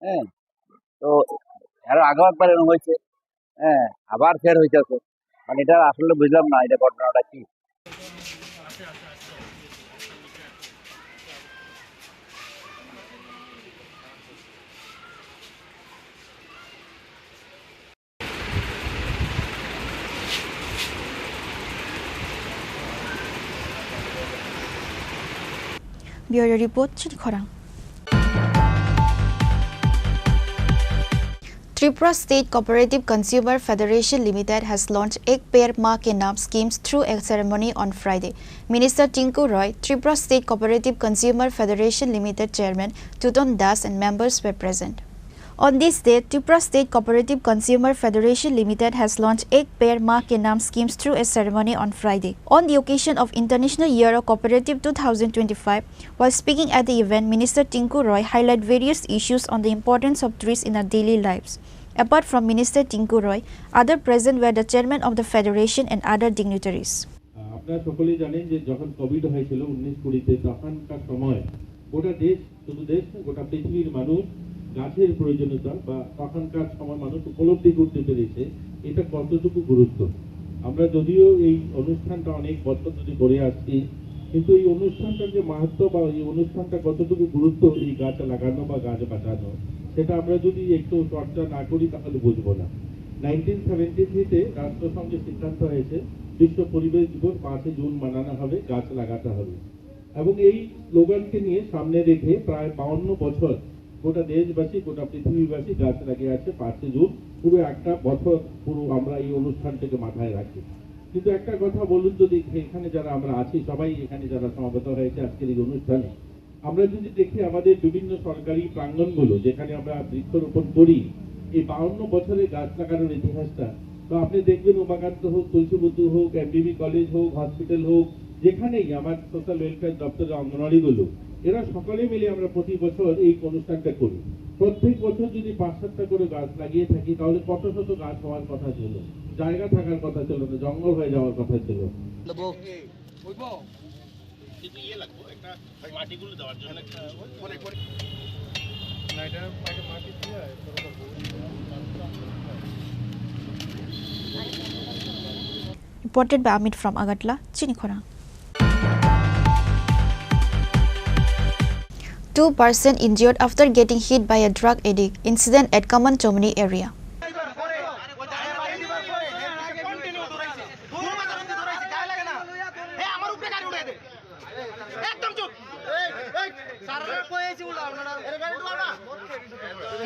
হ্যাঁ, তো আরো আগেও একবার এরকম হয়েছে, হ্যাঁ, আবার ফের হইতেছে। মানে, এটা আসলে বুঝলাম না, এটা ঘটনাটা কি। Bureau Report, Chini Khorang. Tripura State Cooperative Consumer Federation Limited has launched Ek Ped Maa Ke Naam schemes through a ceremony on Friday. Minister Tinku Roy, Tripura State Cooperative Consumer Federation Limited Chairman Tuton Das and members were present. On this day, Tripura State Cooperative Consumer Federation Limited has launched Ek Ped Maa Ke Naam schemes through a ceremony on Friday. On the occasion of International Year of Cooperative two thousand twenty-five, while speaking at the event, Minister Tinku Roy highlighted various issues on the importance of trees in our daily lives. Apart from Minister Tinku Roy, other present were the chairman of the federation and other dignitaries. আহ, আপনারা সকলেই জানেন যে যখন কোভিড হয়েছিল উনিশ কুড়িতে, তখনকার সময় গোটা দেশ, শুধু দেশ নয়, গোটা পৃথিবীর মানুষ গাছের প্রয়োজনীয়তা বা তখনকার সময় মানুষ উপলব্ধি করতে পেরেছে এটা কতটুকু গুরুত্ব। আমরা যদিও এই অনুষ্ঠানটা অনেক বছর ধরে করে আসছি, কিন্তু এই অনুষ্ঠানটার যে মাহাত্ম্য বা এই অনুষ্ঠানটা কতটুকু গুরুত্ব, এই গাছ লাগানো বা গাছ বাঁচানো, সেটা আমরা যদি একটু চর্চা না করি তাহলে বুঝবো না। নাইনটিন সেভেন্টি থ্রিতে রাষ্ট্রসংঘের সিদ্ধান্ত হয়েছে বিশ্ব পরিবেশ দিবস পাঁচই জুন মানানো হবে, গাছ লাগাতে হবে। এবং এই স্লোগানকে নিয়ে সামনে রেখে প্রায় বাউান্ন বছর গোটা দেশবাসী, গোটা পৃথিবীবাসী গাছ লাগিয়ে আছে পাঁচই জুন। পুরো একটা বছর পুরো আমরা এই অনুষ্ঠানটাকে মাথায় রাখি। কিন্তু একটা কথা বলুন তো দেখি, এখানে যারা আমরা আছি, সবাই এখানে যারা সমবেত হয়েছে আজকের এই অনুষ্ঠানে, আমরা যদি দেখি আমাদের বিভিন্ন সরকারি প্রাঙ্গণগুলো যেখানে আমরা বৃক্ষরোপণ করি, এই বাউান্ন বছরের গাছ লাগানোর ইতিহাসটা, তো আপনি দেখবেন উমাকান্ত হোক, তুলসীবুদ্ধু হোক, এমবিবি কলেজ হোক, হসপিটাল হোক, যেখানেই আমার সোশ্যাল ওয়েলফেয়ার দপ্তরের অঙ্গনওয়াড়িগুলো, এরা সকলে মিলে আমরা প্রতি বছর এই অনুষ্ঠানটা করি। প্রত্যেক বছর যদি পাঁচ সাতটা করে গাছ লাগিয়ে থাকি, তাহলে কত শত গাছ হওয়ার কথা ছিল, জায়গা থাকার কথা ছিল না, জঙ্গল হয়ে যাওয়ার কথা ছিল। Reported by Amit from Agartala, Chini Khorang. Two person injured after getting hit by a drug addict. Incident at Kaman Chomni area. একদম চুপ। এই, এই, স্যাররা কই আছি বলো আপনারা? এর গাড়ি ঢুকাও না।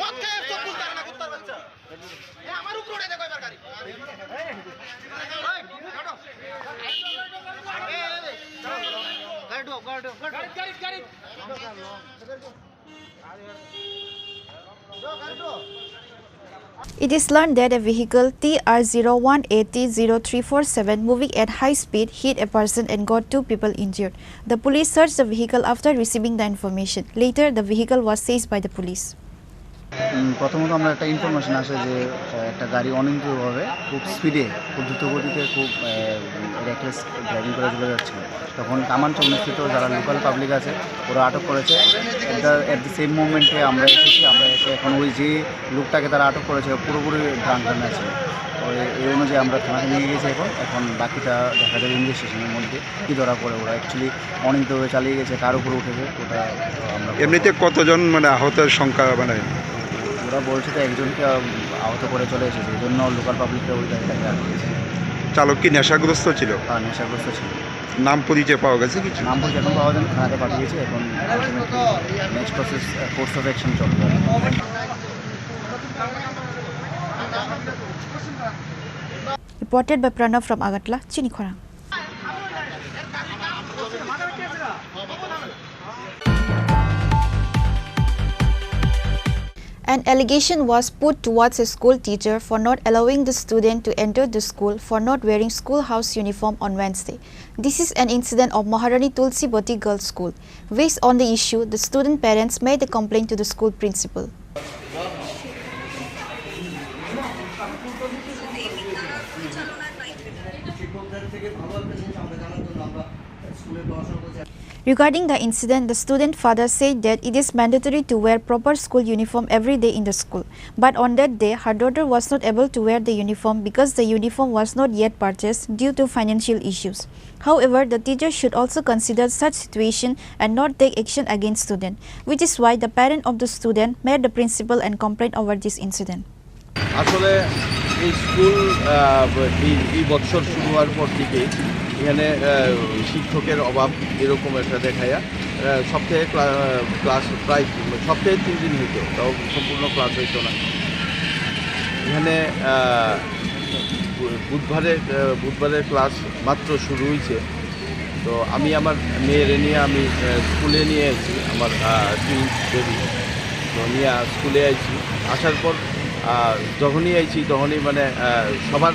মদ খেয়ে চোখ খুলতে পারে না, কুত্তার বাচ্চা। এ, আমার উপরে উঠে দেখো এবার গাড়ি। এই, গাড়ি ঢুকাও, গাড়ি ঢুকাও, গাড়ি ঢুকাও। গাড়ি, গাড়ি, গাড়ি। It is learned that a vehicle T R zero one A T zero three four seven moving at high speed hit a person and got two people injured. The police searched the vehicle after receiving the information. Later, the vehicle was seized by the police. উম, প্রথমত আমরা একটা ইনফরমেশন আসে যে, আহ, একটা গাড়ি অনিয়ন্ত্রিতভাবে খুব স্পিডে, খুব দ্রুত গতিতে, খুব, আহ, রেকলেস ড্রাইভিং করে চলে যাচ্ছিল। তখন কামান চৌমুহনীস্থিত যারা লোকাল পাবলিক আছে, ওরা আটক করেছে। At the, at the same moment-এ আমরা এসেছি, আমরা এসে এখন ওই যে লোকটাকে তারা আটক করেছে, পুরোপুরি ড্রাঙ্ক অ্যান্ড আছে। ওই, এই অনুযায়ী আমরা থানাতে নিয়ে গেছি এখন। এখন বাকিটা দেখা যাবে ইনভেস্টিগেশনের মধ্যে কী ধরা পড়ে। ওরা অ্যাকচুয়ালি অনিয়ন্ত্রিতভাবে চালিয়ে গেছে, কার উপরে উঠেছে, ওটা আমরা এমনিতে কতজন, মানে, আহতের সংখ্যা, মানে? ওরা বলছে তো একজনকে, আহ, আহত করে চলে এসেছে, এই জন্য লোকাল পাবলিকরা ওই জায়গাটাকে আটকেছে। চালক কি নেশাগ্রস্ত ছিল? হ্যাঁ, নেশাগ্রস্ত ছিল। নাম পরিচয় পাওয়া গেছে কিছু? নাম পরিচয় এখন পাওয়া যায়নি, থানাতে পাঠিয়েছে, এখন next process, course of action চলবে। Reported by Pranav from Agartala, Chini Khorang. An allegation was put towards a school teacher for not allowing the student to enter the school for not wearing schoolhouse uniform on Wednesday. This is an incident of Maharani Tulsibati Girls School. Based on the issue, the student parents made a complaint to the school principal. Regarding the incident, the student father said that it is mandatory to wear proper school uniform every day in the school. But on that day, her daughter was not able to wear the uniform because the uniform was not yet purchased due to financial issues. However, the teacher should also consider such situation and not take action against student, which is why the parent of the student made the principal and complained over this incident. আসলে এই স্কুল, আহ, এই, এই বছর শুরু হওয়ার পর থেকে এখানে, আহ, শিক্ষকের অভাব এরকম একটা দেখা যায়। আহ, সপ্তাহে ক্লা-, আহ, ক্লাস প্রায় সপ্তাহে তিন দিন হইতো, তাও সম্পূর্ণ ক্লাস হইতো না। এখানে, আহ, বু-, বুধবারে, আহ, বুধবারে ক্লাস মাত্র শুরু হইছে। তো আমি আমার মেয়েরে নিয়ে আমি, আহ, স্কুলে নিয়ে আইছি, আমার, আহ, টুইন্স বেবি। তো নিয়ে আ-, স্কুলে আইছি। আসার পর, আহ, যখনই আইছি তখনই মানে, আহ, সবার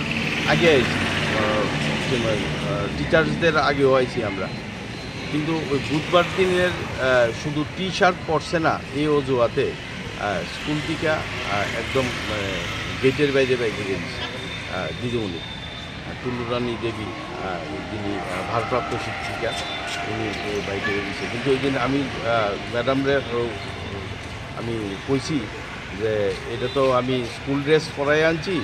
আগে আইছি। আহ, কি মানে, আহ, টিচার্সদের আগেও আইছি আমরা। কিন্তু ওই বুধবার দিনের, আহ, শুধু টি শার্ট পরছে না, এই অজুহাতে, আহ, স্কুল থেকে, আহ, একদম, মানে, গেটের বাইরে বাইরে গেছে, আহ, দিদিমণি। আহ, টুলু রানী দেবী, আহ, যিনি, আহ, ভারপ্রাপ্ত শিক্ষিকা, উনি, আহ, বাইরে গেছে। কিন্তু ওই দিন আমি, আহ, ম্যাডামরে, ও, আমি কইছি যে এটা তো আমি স্কুল ড্রেস পরাই আনছি,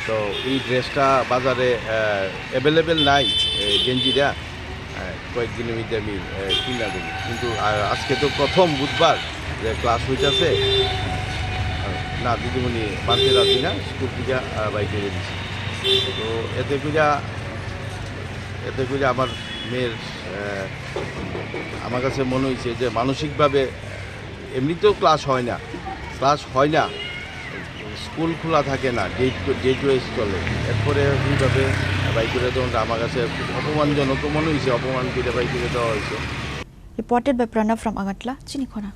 তো এই ড্রেসটা বাজারে, আহ, অ্যাভেলেবেল নাই, এই গেঞ্জিটা। আহ, কয়েকদিনের মধ্যে আমি, আহ, কিনা দেবো। কিন্তু, আহ, আজকে তো প্রথম বুধবার যে ক্লাস হইতাছে। আহ, না, দিদিমণি মানতে রাজি না, স্কুল থেকে, আহ, বাইর করে দিছে। তো এতে কইরা, এতে কইরা আমার মেয়ের, আহ, আমার কাছে মনে হইছে যে মানসিকভাবে এমনিতেও ক্লাস হয় না, ক্লাস হয় না, স্কুল খোলা থাকে না, গেট, গেট ওয়াইজ চলে। এরপরে এইভাবে বাইর করে দেওয়াটা আমার কাছে খুব অপমানজনক মনে হয়েছে, অপমান করে বাইর করে দেওয়া হয়েছে। Reported by Pranav from Agartala, Chinikhona.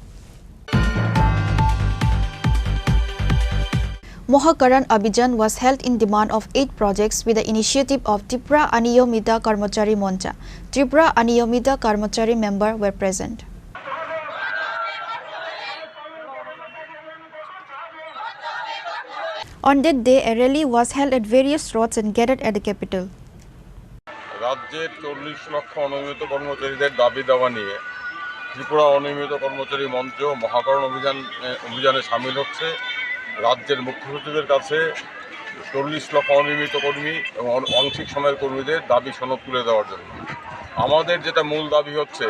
Mohakaran Abhijan was held in demand of eight projects with the initiative of Tripura Aniyomita Karmachari Moncha. Tripura Aniyomita Karmachari member were present. On that day, a rally was held at various roads and gathered at the capital. রাজ্যের চল্লিশ লক্ষ অনিয়মিত কর্মচারীদের দাবি দাওয়া নিয়ে ত্রিপুরা অনিয়মিত কর্মচারী মঞ্চ মহাকরণ অভিযান, এ, অভিযানে সামিল হচ্ছে। রাজ্যের মুখ্য সচিবের কাছে চল্লিশ লক্ষ অনিয়মিত কর্মী এবং অন-, আংশিক সময়ের কর্মীদের দাবি সনদ তুলে দেওয়ার জন্য। আমাদের যেটা মূল দাবি হচ্ছে,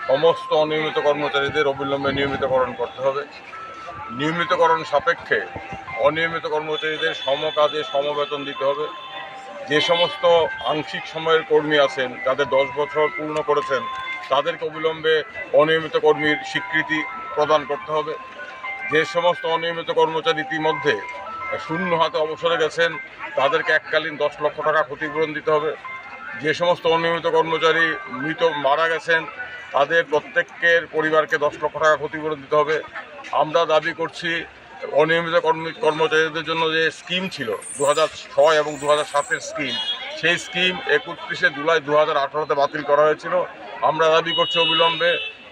সমস্ত অনিয়মিত কর্মচারীদের অবিলম্বে নিয়মিতকরণ করতে হবে। নিয়মিতকরণ সাপেক্ষে অনিয়মিত কর্মচারীদের সমকাজে সমবেতন দিতে হবে। যে সমস্ত আংশিক সময়ের কর্মী আছেন, যাদের দশ বছর পূর্ণ করেছেন, তাদেরকে অবিলম্বে অনিয়মিত কর্মীর স্বীকৃতি প্রদান করতে হবে। যে সমস্ত অনিয়মিত কর্মচারী ইতিমধ্যে শূন্য হাতে অবসরে গেছেন, তাদেরকে এককালীন দশ লক্ষ টাকা ক্ষতিপূরণ দিতে হবে। যে সমস্ত অনিয়মিত কর্মচারী মৃত মারা গেছেন, তাদের প্রত্যেকের পরিবারকে দশ লক্ষ টাকা ক্ষতিপূরণ দিতে হবে। আমরা দাবি করছি, অনিয়মিত কর্মী-, কর্মচারীদের জন্য যে স্কিম ছিল দু হাজার ছয় এবং দু হাজার সাতের স্কিম, সেই স্কিম একত্রিশে জুলাই দু হাজার আঠারোতে বাতিল করা হয়েছিল। আমরা দাবি করছি অবিলম্বে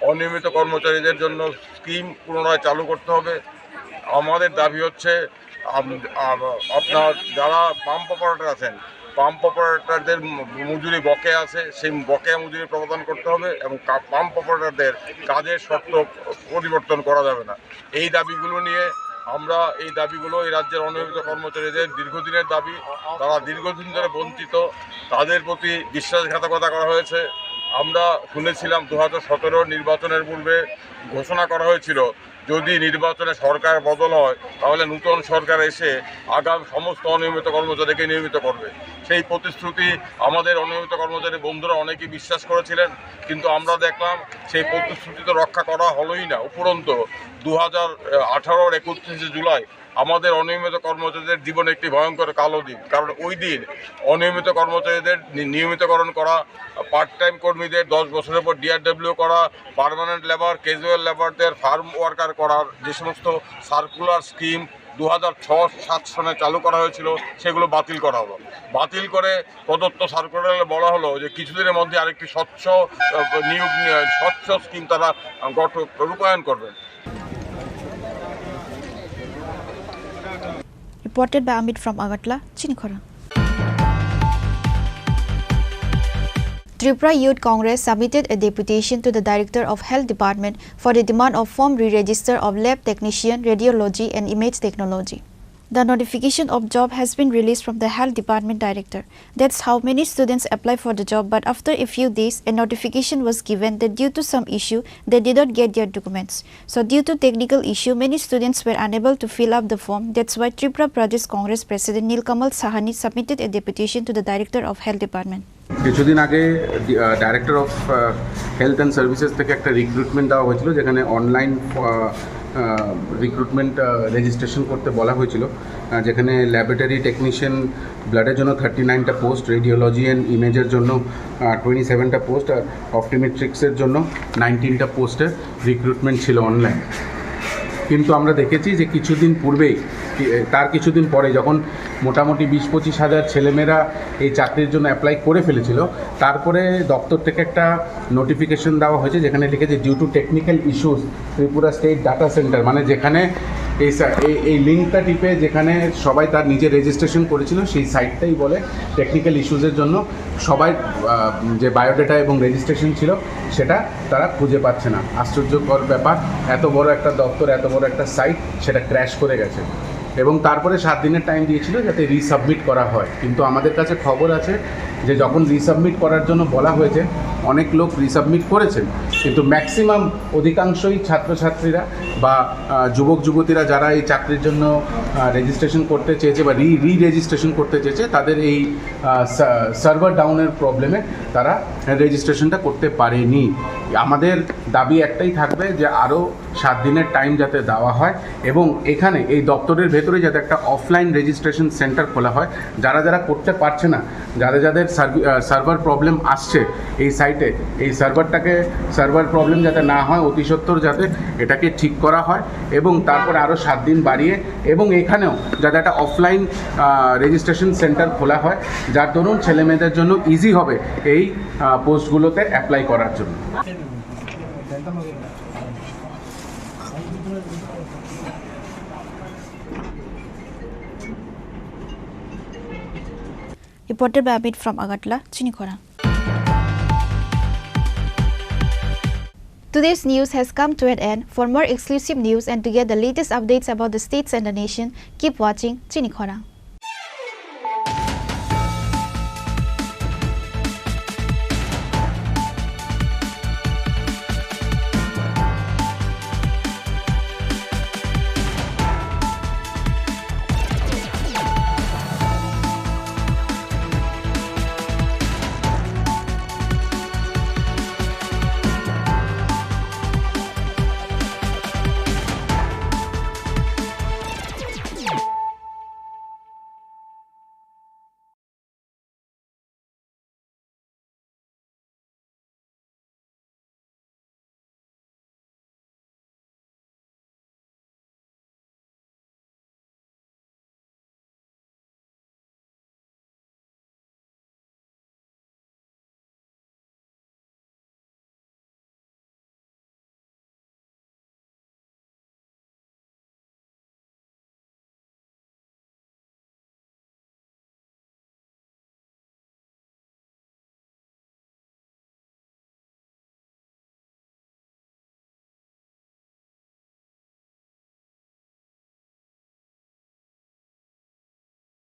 অনিয়মিত কর্মচারীদের জন্য স্কিম পুনরায় চালু করতে হবে। আমাদের দাবি হচ্ছে, আম-, আম-, আপনার যারা পাম্প অপারেটর আছেন, পাম্প অপারেটরদের ম-, মজুরি বকেয়া আছে, সেই বকেয়া মজুরি প্রদান করতে হবে এবং কা-, পাম্প অপারেটরদের কাজের শর্ত পরিবর্তন করা যাবে না। এই দাবিগুলো নিয়ে আমরা, এই দাবিগুলো এই রাজ্যের অনিয়মিত কর্মচারীদের দীর্ঘদিনের দাবি, তারা দীর্ঘদিন ধরে বঞ্চিত, তাদের প্রতি বিশ্বাসঘাতকতা করা হয়েছে। আমরা শুনেছিলাম দু হাজার সতেরো নির্বাচনের পূর্বে ঘোষণা করা হয়েছিল, যদি নির্বাচনে সরকার বদল হয়, তাহলে নতুন সরকার এসে আগাম সমস্ত অনিয়মিত কর্মচারীকে নিয়মিত করবে। সেই প্রতিশ্রুতি আমাদের অনিয়মিত কর্মচারী বন্ধুরা অনেকেই বিশ্বাস করেছিলেন, কিন্তু আমরা দেখলাম সেই প্রতিশ্রুতি তো রক্ষা করা হলোই না। উপরন্ত দু হাজার আঠারোর একত্রিশে জুলাই আমাদের অনিয়মিত কর্মচারীদের জীবনে একটি ভয়ঙ্কর কালো দিন, কারণ ওই দিন অনিয়মিত কর্মচারীদের নি-, নিয়মিতকরণ করা, পার্ট টাইম কর্মীদের দশ বছরের পর ডিআরডব্লিউ করা, পার্মানেন্ট লেবার, ক্যাজুয়াল লেবারদের ফার্ম ওয়ার্কার করার যে সমস্ত সার্কুলার স্কিম দু হাজার ছয় সাত সনে চালু করা হয়েছিল, সেগুলো বাতিল করা হলো। বাতিল করে প্রদত্ত সার্কুলারে বলা হলো যে কিছুদিনের মধ্যে আরেকটি স্বচ্ছ, আহ, নিয়োগ নিয়ে স্বচ্ছ স্কিম তারা, আহ, গঠন, রূপায়ণ করবেন। Reported by Amit from Agartala, Chinikhora. Tripura Youth Congress submitted a deputation to the Director of Health Department for the demand of form re-register of lab technician, radiology and image technology. The notification of job has been released from the Health Department Director. That's how many students apply for the job, but after a few days, a notification was given that due to some issue, they did not get their documents. So due to technical issue, many students were unable to fill up the form. That's why Tripura Pradesh Congress President Nilkamal Sahani submitted a deputation to the Director of Health Department. কিছুদিন আগে director of health and services থেকে একটা রিক্রুটমেন্ট দেওয়া হয়েছিল, যেখানে online recruitment registration করতে বলা হয়েছিল, আহ, যেখানে ল্যাবরেটরি টেকনিশিয়ান ব্লাডের জন্য থার্টি নাইনটা পোস্ট, রেডিওলজি অ্যান্ড ইমেজের জন্য টোয়েন্টি সেভেনটা পোস্ট, আর অপটোমেট্রিক্সের জন্য নাইনটিনটা পোস্টের রিক্রুটমেন্ট ছিল অনলাইন। কিন্তু আমরা দেখেছি যে কিছুদিন পূর্বেই, কি- তার কিছুদিন পরে যখন মোটামুটি বিশ পঁচিশ হাজার ছেলেমেয়েরা এই চাকরির জন্য অ্যাপ্লাই করে ফেলেছিল, তারপরে দপ্তর থেকে একটা নোটিফিকেশন দেওয়া হয়েছে, যেখানে লিখেছে, "Due to technical issues, Tripura State Data Center", মানে যেখানে এই সা- এই- এই লিঙ্কটা টিপে যেখানে সবাই তার নিজে রেজিস্ট্রেশন করেছিল, সেই সাইটটাই বলে টেকনিক্যাল ইস্যুজের জন্য সবাই, আহ, যে বায়োডাটা এবং রেজিস্ট্রেশন ছিল, সেটা তারা খুঁজে পাচ্ছে না। আশ্চর্যকর ব্যাপার, এত বড় একটা দপ্তর, এত বড় একটা সাইট, সেটা ক্র্যাশ করে গেছে। এবং তারপরে সাত দিনের টাইম দিয়েছিল যাতে রিসাবমিট করা হয়, কিন্তু আমাদের কাছে খবর আছে যে যখন রিসাবমিট করার জন্য বলা হয়েছে, অনেক লোক রিসাবমিট করেছেন, কিন্তু ম্যাক্সিমাম, অধিকাংশই ছাত্রছাত্রীরা বা, আহ, যুবক যুবতীরা যারা এই চাকরির জন্য রেজিস্ট্রেশন করতে চেয়েছে বা রি রি রেজিস্ট্রেশন করতে চেয়েছে, তাদের এই সার্ভার ডাউনের প্রবলেমে তারা রেজিস্ট্রেশনটা করতে পারেনি। আমাদের দাবি একটাই থাকবে যে আরও সাত দিনের টাইম যাতে দেওয়া হয় এবং এখানে এই দপ্তরের ভেতরে যাতে একটা অফলাইন রেজিস্ট্রেশন সেন্টার খোলা হয়। যারা যারা করতে পারছে না, যাদের যাদের সার্ভি- আহ, সার্ভার প্রবলেম আসছে এই সাইটে, এই সার্ভারটাকে, সার্ভার প্রবলেম যাতে না হয়, অতি সত্বর যাতে এটাকে ঠিক করা হয় এবং তারপরে আরও সাত দিন বাড়িয়ে এবং এখানেও যাতে একটা অফলাইন রেজিস্ট্রেশন সেন্টার খোলা হয়, যার দরুন ছেলে মেয়েদের জন্য ইজি হবে এই আহ, পোস্টগুলোতে অ্যাপ্লাই করার জন্য। Reported by Amit from Agartala, Chini Khorang. Today's news has come to an end. For more exclusive news and to get the latest updates about the states and the nation, keep watching Chini Khorang.